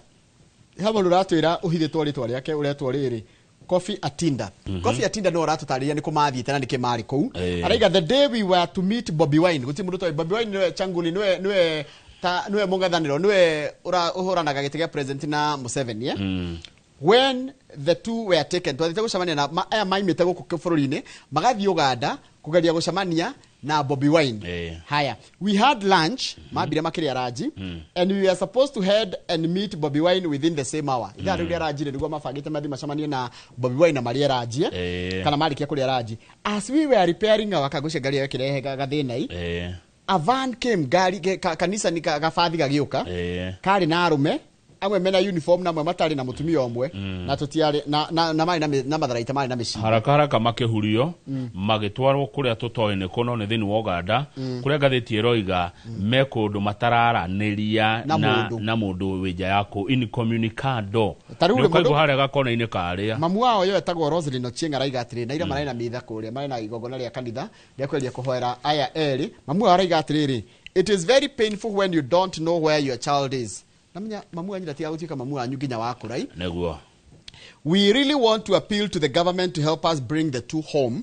he mũndũ ũratwĩra ũhithĩtwo rĩtwa rĩake, ũretwo rĩrĩ Kofi Atinda. Kofi Atinda nĩwe ũratũtarĩria nĩ kũ mathiĩte na nĩkĩ marĩ kũu. Araiga, "The day we were to meet Bobi Wine," gũtirĩ mũndũ ũtoĩ Bobi Wine, nĩwe Changuli, nĩwe ta nĩwe mũng'ethanĩro, nĩwe ũhũranaga gĩtĩ gĩa president na Museveni, eh? When the two were taken, twathiĩte gũcemania na aya maimĩte gũkũ bũrũri-inĩ magathiĩ Uganda kũgeria gũcemania na Bobi Wine. Haya, "We had lunch," mambire makĩrĩa ranji, "and we were supposed to head and meet Bobi Wine within the same hour." Ithaa rĩu rĩa ranji rĩ, nĩguo mabangĩte mathiĩ macemanie na Bobi Wine na marĩe ranji, eh? Kana marĩkia kũrĩa ranji, "As we were repairing our kagũcia ngari ĩyo ĩkĩrehe gathĩna i, a van came," ngari kanisa ni gabathi gagĩũka, karĩ na arũme amwe mena uniform na amwe matarĩ, na mũtumia ũmwe, na tũtiarĩ na marĩ na matharaita, marĩ na mĩcinga. Haraka haraka makĩhurio, magĩtwarwo kũrĩa tũtoĩ nĩ kũ, no nĩ thĩinĩ wa Uganda, kũrĩa ngathĩti ĩroiga me kũndũ matararanĩria na mũndũ. Na mũndũ wĩ nja ya kũu, incommunicado. Ta rĩu nĩ rĩ, ũkaigua harĩa gakona-inĩ karĩa. Mamu wao yo etagwo Roselyn Ochieng araiga atĩrĩ, na ira marĩ na mitha kũrĩa, marĩ na igongona rĩa kanitha rĩa kũgeria kũhoera aya erĩ. Mamu wao araiga atĩrĩrĩ, "It is very painful when you don't know where your child is." Namenya mamu wanyu ndatiga gũtuĩka mamu wanyu nginya wakũra i. Nĩguo. "We really want to appeal to the government to help us bring the two home.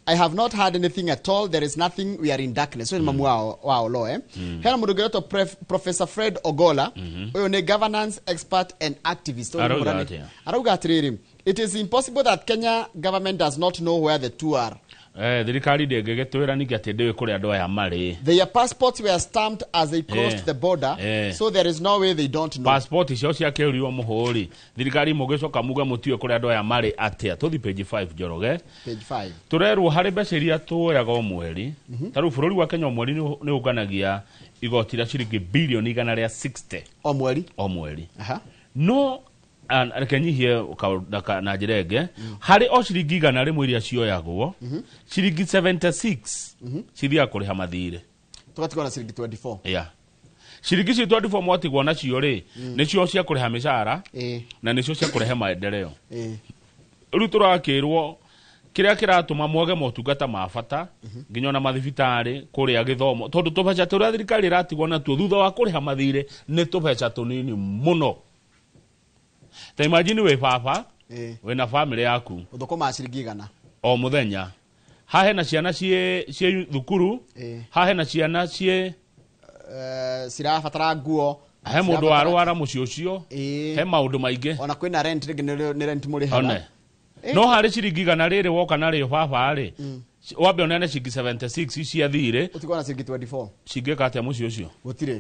I have not heard anything at all. There is nothing. We are in darkness." So mamu wao lo, eh. Hena mũndũ ũngĩ ũretwo Professor Fred Ogola. Ũyũ nĩ governance expert and activist. Ũyũ nĩ Arauga mũrani- atĩa? Arauga atĩrĩrĩ, "It is impossible that Kenya government does not know where the two are." Thirikari ndĩngĩgĩtwĩra ningĩ atĩ ndĩũĩ kũrĩa andũ aya marĩ. "Their passports were stamped as they crossed the border, so there is no way they don't know." Passport icio ciakĩũrirwo mũhũri. Thirikari, mũgĩcoka muge mũtiũĩ kũrĩa andũ aya marĩ atĩa? Tũthi page 5, Njoroge. Page 5. Tũrerwo harĩ mbeca iria tuoyaga o mweri, ta rĩu bũrũri wa Kenya o mweri nĩ ũnganagia igoti rĩa ciringi bilioni 160. O mweri. O mweri. No reke nyihie na njĩra ĩngĩ, harĩ o ciringi 100 iria cioyagwo, ciringi 76 cithiaga kũrĩha mathirĩ. Tũgatigwo na ciringi 24. Yeah. Ciringi icio 24 mwatigwo nacio rĩ, nĩcio cia kũrĩha mĩcara na nĩcio cia kũrehe maendeleo. Rĩu tũrakĩrwo kĩrĩa kĩratũma mwage motungata ma bata, nginya ona mathibitarĩ, kũrĩa gĩthomo, tondũ tũbeca tũrĩa thirikari ĩratigwo natuo thutha wa kũrĩha mathirĩ nĩ tũbeca tũnini mũno. Ta imagine wĩ baba, wĩna bamĩrĩ yaku, ũthũkũmaga ciringi 100 o mũthenya, haha hena ciana ciĩ thukuru, haha hena ciana ciĩ cirabatara nguo, he mũndũ cirabatara- warwara mũciĩ ũcio, he maũndũ maingĩ. Ona kwĩna rent, rĩngĩ nĩ rent mũrĩhaga. One. No harĩ ciringi 100 rĩrĩ woka narĩo baba rĩ, wambe ũneane ciringi 76 cia thirĩ. Ũtigwo na ciringi 24. Cingĩka atĩa mũciĩ ũcio? Gũtirĩ.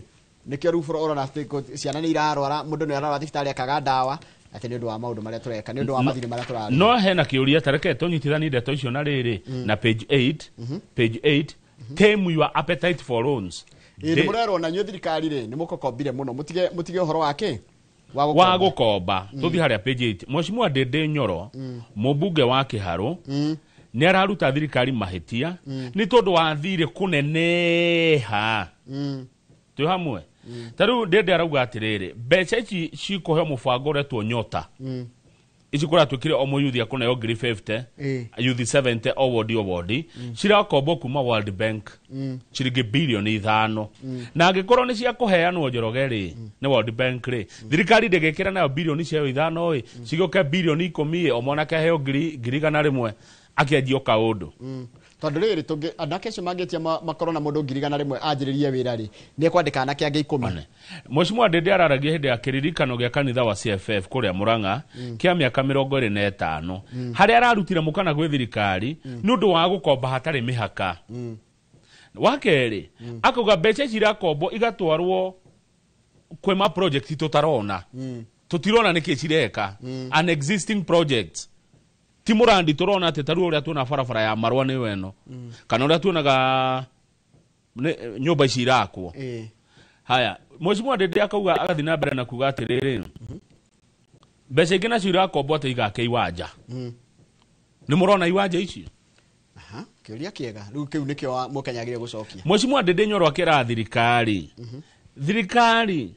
Nĩkĩo rĩu ũrona atĩ ciana nĩ irarwara, mũndũ nĩ ararwara thibitarĩ akaga ndawa, atĩ nĩ ũndũ wa maũndũ marĩa tũreka, nĩ ũndũ wa mathirĩ marĩa tũrarĩha. No hena kĩũria, tareke tũnyitithanie ndeto icio na rĩrĩ na page 8. Page 8, tame your appetite for loans. Ĩ nĩ mũrerwo na inyuĩ thirikari rĩ, nĩ mũkokombire mũno, mũtige mũtige ũhoro wa kĩ wa wa gũkomba. Gũkomba. Tũthiĩ harĩa page 8. Mheshimiwa Ndĩndĩ Nyoro, mũmbunge wa Kĩharũ, nĩ araruta thirikari mahĩtia nĩ tondũ wa thirĩ kũneneha. Twĩ hamwe? Ta rĩu Ndĩndĩ arauga atĩrĩrĩ, mbeca ici cikũheo mũbango ũretwo Nyota, ici kũratuĩkire o mũyuthi akũneo ngiri 50, yuthi 70 o wodi o wodi, cirakombwo kuma World Bank ciringi birioni 5. Na angĩkorwo nĩ cia kũheanwo, Njoroge, rĩ, nĩ World Bank rĩ, thirikari ndĩgĩkĩra nayo birioni ciayo 5 ĩ, cigũke birioni 10 ĩ, o mwanake aheo ngiri 100 akĩanjia o kaũndũ. Tondũ rĩrĩ, tũngĩ anake acio mangĩtia makorwo na mũndũ 100,000 anjĩrĩrie wĩra rĩ, nĩ ekwandĩka anake angĩ 10. Mheshimiwa Ndĩndĩ araragia hĩndĩ ya kĩririkano gĩa kanitha wa CFF kũrĩa Mũrang'a kĩa mĩaka 25, harĩa ararutire mũkana gwĩ thirikari nĩ ũndũ wa gũkomba hatarĩ mĩhaka. Wa kerĩ, akauga mbeca ici irakombwo igatwarwo kwĩ ma project tũtarona, tũtirona nĩkĩ cireka, an existing projects, ti mũrandi tũrona atĩ tarĩu ũrĩa tuona barabara ya Marũa nĩyo ĩno, kana ũrĩa tuonaga nyũmba ici irakwo. Haya, Mheshimiwa Ndĩndĩ akauga, agathiĩ na mbere na kuga atĩrĩrĩ, mbeca ingĩ nacio irakombwo atĩ igake iwanja. Nĩ mũrona iwanja icio? Aha, kĩũria kĩega. Rĩu kĩu nĩkĩo mũkenya agĩrĩire gũcokia. Mheshimiwa Ndĩndĩ Nyoro akĩra thirikari, thirikari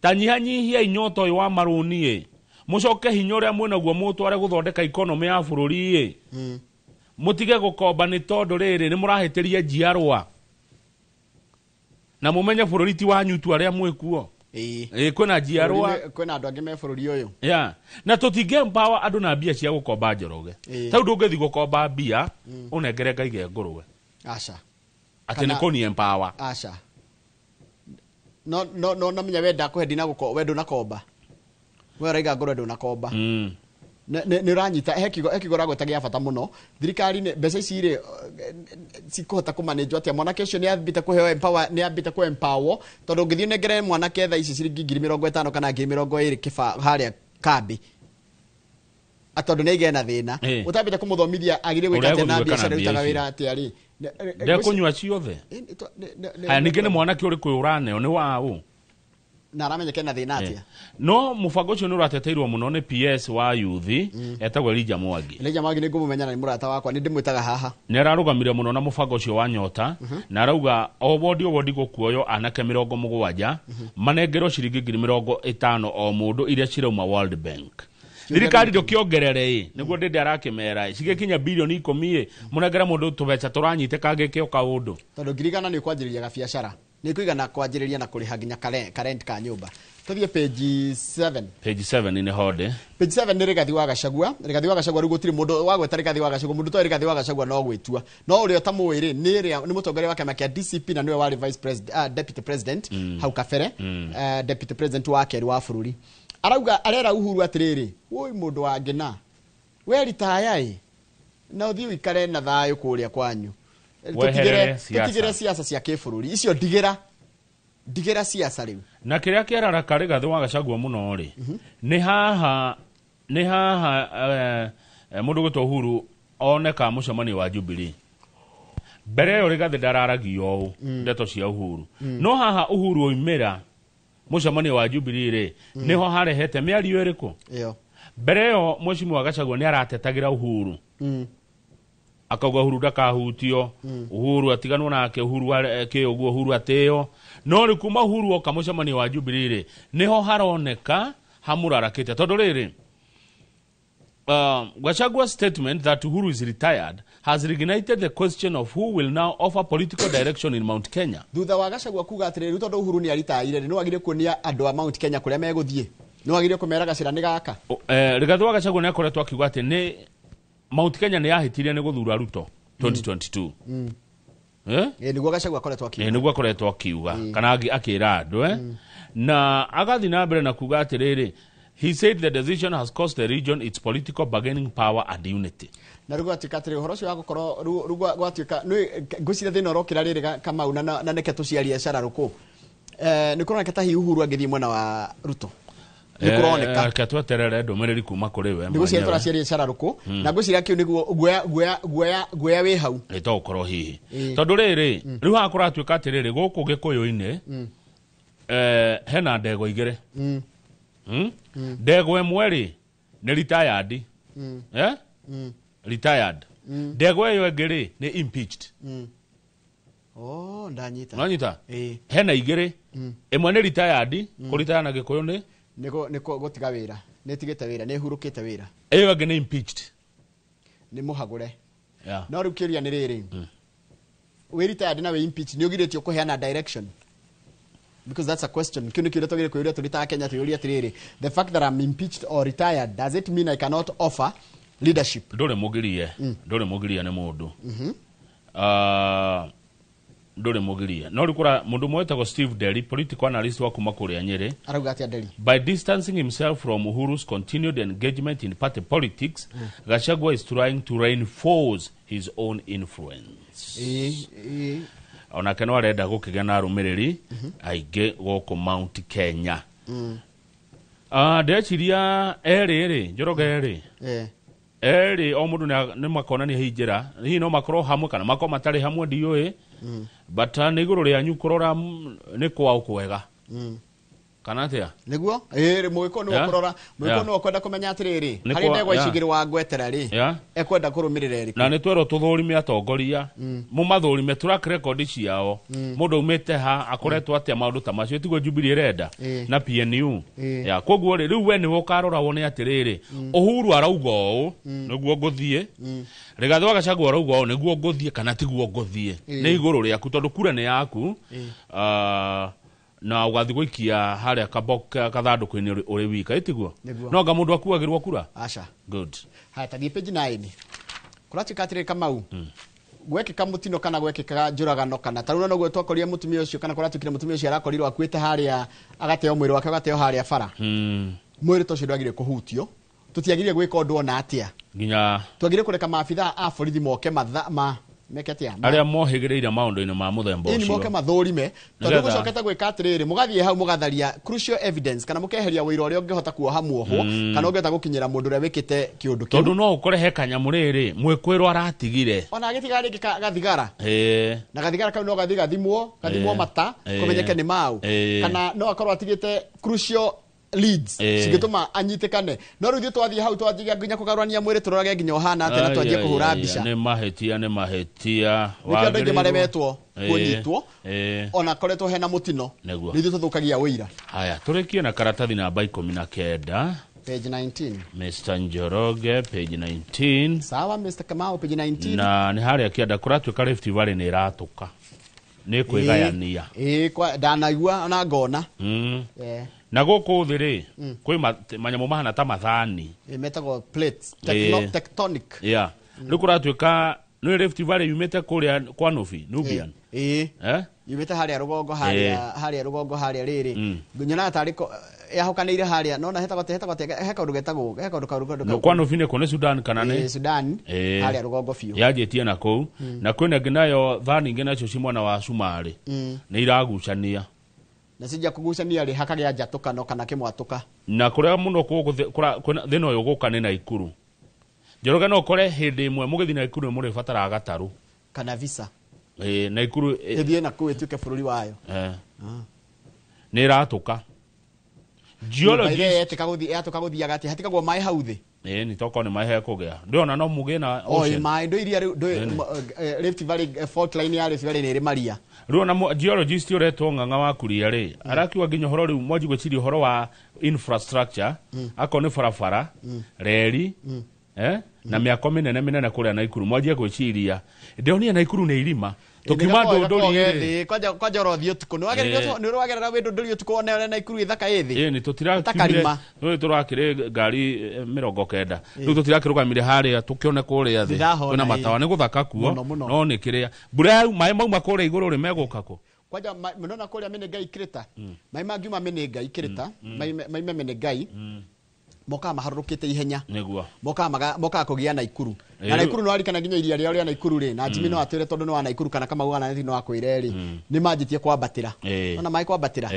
ta nyihanyihia inyota ũyũ wa marũni ĩ, mũcoke hinya ũrĩa mwĩnaguo mũtware gũthondeka economy ya bũrũri ĩ, mũtige gũkomba nĩ tondũ rĩrĩ nĩ mũrahĩtĩria njiarwa, na mũmenye bũrũri ti wanyu tu arĩa mwĩkuo. Ĩ, kwĩna njiarwa. Kwĩna andũ angĩ me bũrũri ũyũ. Ya, na tũtingĩ empower andũ na mbia cia gũkomba, Njoroge. Tau ndũngĩthiĩ gũkomba mbia ũnengere ngaige ngũrwe aca. Atĩ nĩ kũni empower. Aca, no no no no menya wenda kũhe ndina gũko we ndũnakomba, we ũraiga ngũrwe ndũnakomba. Nĩ ũranyita he kiugo ũragweta gĩa bata mũno. Thirikari nĩ mbeca ici rĩ, cikũhota kũmanĩnjwo atĩa? Mwanake ũcio nĩ ambĩte kũheo empower, nĩ ambĩte kũ empower, tondũ ũngĩthiĩ ũnengere mwanake thaa ici ciringi 50,000 kana 20,000 kĩba harĩa kambĩ, tondũ nĩ aigene na thĩna, ũtambĩte kũmũthomithia agĩrĩire gwĩka Ũrĩa atĩa na egũthiĩ gwĩka biacara na mbia ĩrutaga icio. wĩra atĩa rĩ? Ndekũnyua ciothe. Haya, ningĩ nĩ mwanake ũrĩkũ ũraneo nĩ waũ? Na aramenyeke na thĩna atĩa? No mũbango ũcio nĩ ũrateteirwo mũno nĩ PS wa yuthi etagwo Elijah Mwangi. Elijah Mwangi nĩ ngũmũmenya na nĩ mũrata wakwa, nĩ ndĩmwĩtaga haha. Nĩ ararũgamire mũno na mũbango ũcio wa Nyota, na arauga o wodi o wodi gũkuoywo anake 70 manengerwo ciringi 50,000 o mũndũ iria cirauma World Bank. Thirikari ndũkĩongerere ĩ, nĩguo ndĩndĩ arakĩmera ĩ, cigĩkinya birioni 10 ĩ, mũnengere mũndũ tũbeca tũranyitĩka gĩke o kaũndũ. Tondũ 100,000 nĩ ũkwanjĩrĩria gabiacara, nĩ kũigana kwanjĩrĩria na kũrĩha nginya karent ka nyũmba. Tũthiĩ page 7. Page 7 nĩ honde. Page 7 nĩ Rigathi wa Gachagua. Rigathi wa Gachagua, rĩu gũtirĩ mũndũ wagweta Rigathi wa Gachagua, mũndũ toĩ Rigathi wa Gachagua no gwĩtua, no ũrĩa ũtamũĩ rĩ, nĩ ĩrĩa nĩ mũtongoria wa kĩama kĩa DCP na nĩwe warĩ vice president, deputy president hau kabere, deputy president wa kerĩ wa bũrũri. Arauga, arera Uhuru atĩrĩrĩ, woi mũndũ wa ngĩna, we ritaya ĩ, na ũthiĩ ũikare na thayũ kũrĩa kwanyu. Weherere siasa. Tũtigĩre siasa cia kĩbũrũri icio, ndigĩra ndigĩra siasa rĩu. Na kĩrĩa kĩararaka Rigathi wa Gachagua mũno rĩ, nĩ haha mũndũ gwĩtwo Uhuru oneka mũcemanio wa Jubilee. Mbere ĩyo Rigathi ndararagia ũũ ndeto cia Uhuru, no haha Uhuru oimĩra mũcemanio wa Jubilee rĩ, nĩho harehete mĩario ĩrĩkũ. Ĩyo. Mbere ĩyo Mheshimiwa Gachagua nĩ aratetagĩra Uhuru, akauga Uhuru ndakahutio, Uhuru atiganwo nake, Uhuru kĩ ũguo, Uhuru atĩo. No rĩ, kuma Uhuru oka mũcemanio wa Jubilee rĩ, nĩho haroneka hamũrarakĩte, tondũ rĩrĩ, Gachagua's statement that Uhuru is retired has reignited the question of who will now offer political direction in Mount Kenya. Thutha wa Gachagua kuga atĩrĩrĩ, rĩu tondũ Uhuru nĩ aritaire rĩ, nĩ wagire kuonia andũ a Mount Kenya kũrĩa megũthiĩ, nĩ wagire kũmera gacĩra nĩ gaka. Rigathi wa Gachagua nĩ akoretwo akiuga atĩ nĩ Mount Kenya nĩ yahĩtirie nĩ gũthura Ruto 2022. Eh? Ĩ, nĩguo Gachagua akoretwo akiuga. Ĩ, nĩguo akoretwo akiuga kana akĩra andũ, eh? Na agathiĩ na mbere na kuga atĩrĩrĩ, He said the decision has cost the region its political bargaining power and unity. Na rĩu gwatuĩka atĩrĩ ũhoro ũcio wa gũkorwo rĩu gwatuĩka nĩ ngwĩciria thĩna ũrokĩra rĩrĩ Kamau na nĩke tũciarie cara rũkũ nĩ kũroneka ta hihi Uhuru angĩthiĩ mwena wa Ruto nĩ kũroneka. Reke tweterere ndũmĩrĩri kuma kũrĩ we. Nĩ gwĩciria tũraciaria cara rũkũ na ngwĩciria kĩu nĩguo guoya guoya guoya guoya wĩ hau. Ĩ to gũkorwo hihi tondũ rĩrĩ rĩu haha kũratuĩka atĩrĩrĩ gũkũ Gĩkũyũ-inĩ hena ndegwa igĩrĩ. Ndegwa ĩmwe rĩ nĩ retired. Eh? Retired. Ndegwa ĩyo ĩngĩ rĩ nĩ impeached. Oh, ndanyita. Nanyita? Ĩĩ. Hena igĩrĩ. Ĩmwe nĩ retired, kũritaya na Gĩkũyũ nĩ nĩ gũtiga wĩra, nĩ ĩtigĩte wĩra, nĩ ĩhurũkĩte wĩra. Ĩyo ĩngĩ nĩ impeached. Nĩ mũhagũre. Yeah. No rĩu kĩũria nĩ rĩrĩ, wĩ retired na wĩ impeached nĩ ũgirĩtio kũheana direction? Because that's a question. Kĩu nĩ kĩũria twagĩrĩire kwĩyũria tũrĩ ta Kenya, twĩyũrie atĩrĩrĩ, the fact that I'm impeached or retired, does it mean I cannot offer leadership? Ndũrĩ mũgirie, ndũrĩ mũgirie nĩ mũndũ. Ah, ndũrĩ mũgirie. No rĩu kũra mũndũ ũmwe wĩtagwo Steve Derry, political analyst wa kuma kũrĩa Nyĩrĩ, arauga atĩa Nderi? By distancing himself from Uhuru's continued engagement in party politics, Gachagua is trying to reinforce his own influence. Ĩĩ. Onake no arenda gũkĩgĩa na arũmĩrĩri aingĩ gũkũ Mount Kenya. Ah, ndĩreciria erĩ rĩ, Njoroge erĩ erĩ o mũndũ nĩ makonania hihi njĩra, hihi no makorwo hamwe kana makorwo matarĩ hamwe, ndiũĩ, but nĩ igũrũ rĩanyu kũrora nĩ kwao kwega kana atĩa. Nĩguo ĩĩ, mũgĩkũyũ nĩwe kũrora, mũgĩkũyũ nĩwe kwenda kũmenya atĩrĩrĩ, Nĩ harĩ ndegwa ici igĩrĩ wa ngwetera rĩ, ekwenda kũrũmĩrĩra ĩrĩkũ. Na nĩ twerwo tũthũrime atongoria, mũmathũrime track record ciao, mũndũ aumĩte ha, akoretwo atĩa, maũndũ ta macio tiguo Jubilee ĩrenda na PNU. Ya koguo rĩ, rĩu we nĩwe ũkarora wone atĩrĩrĩ, Uhuru arauga ũũ nĩguo ngũthiĩ, Rigathĩ wa Gachagua arauga ũũ nĩguo ngũthiĩ kana tiguo ngũthiĩ. Nĩ igũrũ rĩaku tondũ kura nĩ yaku. Ah, na ũgathiĩ gũikia harĩa kathandũkũ-inĩ ũrĩ wika, ĩtiguo? Nĩguo. No anga mũndũ akuagĩrwo kura. Aca. Good. Haya, tathiĩ page 9. Kũratuĩka atĩrĩrĩ Kamau, gwekĩka mũtino kana gwekĩka njũragano kana ta rĩu noguo twakorire mũtumia ũcio, kana kũratuĩkire mũtumia ũcio arakorirwo akuĩte harĩa, agateo mwĩrĩ wake ũgateo harĩa bara, mwĩrĩ ta ũcio ndwagĩrĩire kũhutio, tũtiagĩrĩire gwĩka ũndũ ona atĩa. Nginya twagĩrĩire kũreka maabithaa a borithi moke matha ma meke atĩa? Arĩa mohĩgĩrĩire maũndũ-inĩ ma mũthemba Ĩni moke ũcio mathũrime tondũ Nĩgetha- gũcokete gwĩka atĩrĩrĩ, mũgathiĩ hau mũgatharia crucial evidence kana mũkeheria ũira ũrĩa ũngĩhota kuoha muohwo kana ũngĩhota gũkinyĩra mũndũ ũrĩa wĩkĩte kĩũndũ tondũ kĩu. No ũkore he kanyamũ rĩrĩ mwĩkwĩrwo aratigire. Ona agĩtiga rĩngĩ gathigara na gathigara kau no gathi gathimwo mata kũmenyeke nĩ mau kana no akorwo atigĩte crucial leads cingĩtũma anyitĩkane. No rĩu ithuĩ twathiĩ hau twanjia nginya kũgarũrania mwĩrĩ, tũrorage nginya ũhana atĩa, na twanjie Ai, kũhũra ai, ai, mbica. Nĩ mahĩtia, nĩ mahĩtia. Nĩkĩo andũ aingĩ Wagĩrĩirwo- maremetwo kũnyitwo ona koretwo hena mũtino. Nĩguo. Nĩ ithuĩ tũthũkagia ũira. Haya, tũrĩkie na karatathi namba 19. Page 19. Mr Njoroge, page 19. Sawa, Mr Kamau, page 19. Na nĩ harĩa kĩanda kũratuĩka Rift Valley nĩ ĩratũka, nĩ kwĩgayania. Ĩĩ, ndanaigua ona ngona. Na gũkũ thĩ rĩ kwĩ manyamũ mahana ta mathani. Ĩĩ, metagwo plates. Tectonic. Yeah. Rĩu kũratuĩka nĩ Rift Valley yumĩte kũrĩa kwa Nubi, Nubian. Ĩĩ. Eh? Yumĩte harĩa rũgongo harĩa, harĩa rũgongo harĩa rĩrĩ nyonaga tarĩ yahũkanĩire harĩa nona hetagwo atĩa, hetagwo atĩa, he kaũndũ getagwo he kaũndũ kaũndũ No, kwa Nubi nĩ kũ, nĩ Sudan kana Ĩĩ, nĩ Sudan harĩa rũgongo biũ. Yanjĩtie na kũu. Na kwĩna ĩngĩ nayo thani ingĩ nacio ci mwena wa Cumarĩ nĩ iragucania. Na cija kũgucania rĩ, hakagĩa njatũkano kana kĩmwatũka. Na kũrĩa mũno kwĩna thĩna ũyũ gũka nĩ Naikuru. Njoroge, no ũkore hĩndĩ ĩmwe mũgĩthiĩ Naikuru nĩ mũrĩbataraga gatarũ kana visa. Ĩĩ, Naikuru ĩthiĩ na kũu ĩtuĩke bũrũri wayo. Nĩ ĩratũka. Geologist yetĩka gũthiĩ yatũka gũthiaga atĩa, hatigagwo maĩ hau thĩ? Ĩĩ, nĩ tokorwo nĩ maĩ hekũgĩa, ndĩrona no mũgĩe na oi ocean. Maĩ ndũ iria rĩu ndũ Ĩni. Rift Valley, fault line ya Rift Valley nĩ ĩrĩ maria. Rĩu ona geologist ũretwo Ng'ang'a wa Kuria rĩ, arakiuga nginya ũhoro rĩu mwanji gwĩciria ũhoro wa infrastructure, akorwo nĩ barabara, reri, na mĩako mĩnene mĩnene kũrĩa Naikuru, mwanjie gwĩciria. Ndĩronire Naikuru nĩ irima tũkiuma Ndũndũri rĩ. Kwanja kwanja ũrothiĩ ũtukũ nĩ nĩ ũragerera wĩ Ndũndũri ũtukũ wone ũrĩa Naikuru ĩthaka ĩ thĩ. Ĩĩ, nĩ tũtirakiumire Takarima. tũrĩ tũrakĩrĩ ngari 90 rĩu tũtirakĩrũgamire harĩa tũkĩone kũrĩa thĩ Ndĩrahona, kwĩna matawa, nĩ gũthaka kuo. Mũno, mũno. No nĩ kĩrĩa mbura yau maĩ mauma kũrĩa igũrũ rĩ megũka kũ? Kwanja nona kũrĩa Menengai Crater, maĩ mangiuma Menengai Crater, maime Menengai. Mokaga maharũrũkĩte ihenya. Nĩguo. Mokaga kũgĩa Naikuru. Na Naikuru no arikana nginya iria rĩao rĩa Naikuru rĩ, na Jimmy no atwĩre tondũ nĩ wa Naikuru kana Kamau wa Nathi no akwĩre rĩ, nĩ manjĩtie kwambatĩra. Ona maĩ kwambatĩra.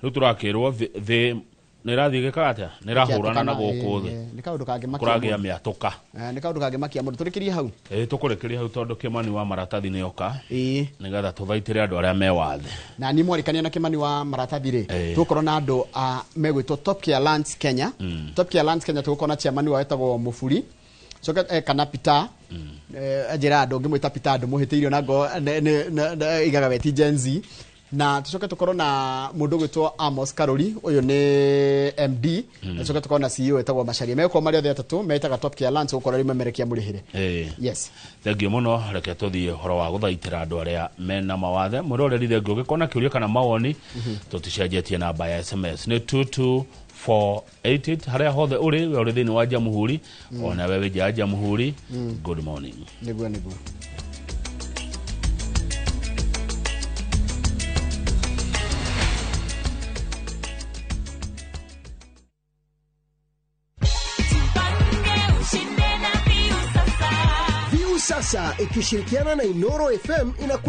Rĩu tũrakĩrwo thĩ nĩ ĩrathiĩ gĩkaga atĩa? Nĩ ĩrahũrana na gũkũ thĩ. Nĩ kaũndũ kangĩmakia Kũragĩa mũndũ. mĩatũka. Nĩ kaũndũ kangĩmakia mũndũ. Tũrĩkĩrie hau. Tũkũrĩkĩria hau tondũ Kĩmani wa maratathi nĩ oka. Nĩgetha tũthaitĩre andũ arĩa me wathe. Na niĩ mwarĩkania na Kĩmani wa maratathi rĩ, tũgũkorwo na andũ a megwĩtwo Top Care Lands Kenya. Top Care Lands Kenya tũgũkorwo na chairman wao etagwo Mũburi. Coke kana Peter. Njĩra andũ ngĩmwĩta Peter andũ mũhĩtĩirio na ngo igaga we ti Gen Z. Na tucoke tukorwo na mũndũ ũgwĩtwo Amos Karori, ũyũ nĩ MD. Na tucoke tukorwo na CEO etagwo Macharia. Megũkorwo marĩ othe atatũ metaga Top Care Lands gũkorwo rĩu memerekia mũrĩhĩre. Yes. Thengiũ mũno, reke tũthiĩ ũhoro wa gũthaitĩra andũ arĩa mena mawathe. Mwĩroreri thengiũ ũngĩkorwo na kĩũria kana mawoni, tũticenjetie namba ya SMS nĩ 22488 harĩa hothe ũrĩ, we ũrĩ thĩinĩ wa Jamhuri, ona we wĩ nja ya Jamhuri. Good morning. Nĩguo nĩguo. Viu Sasa ikishirikiana na Inoro FM inaku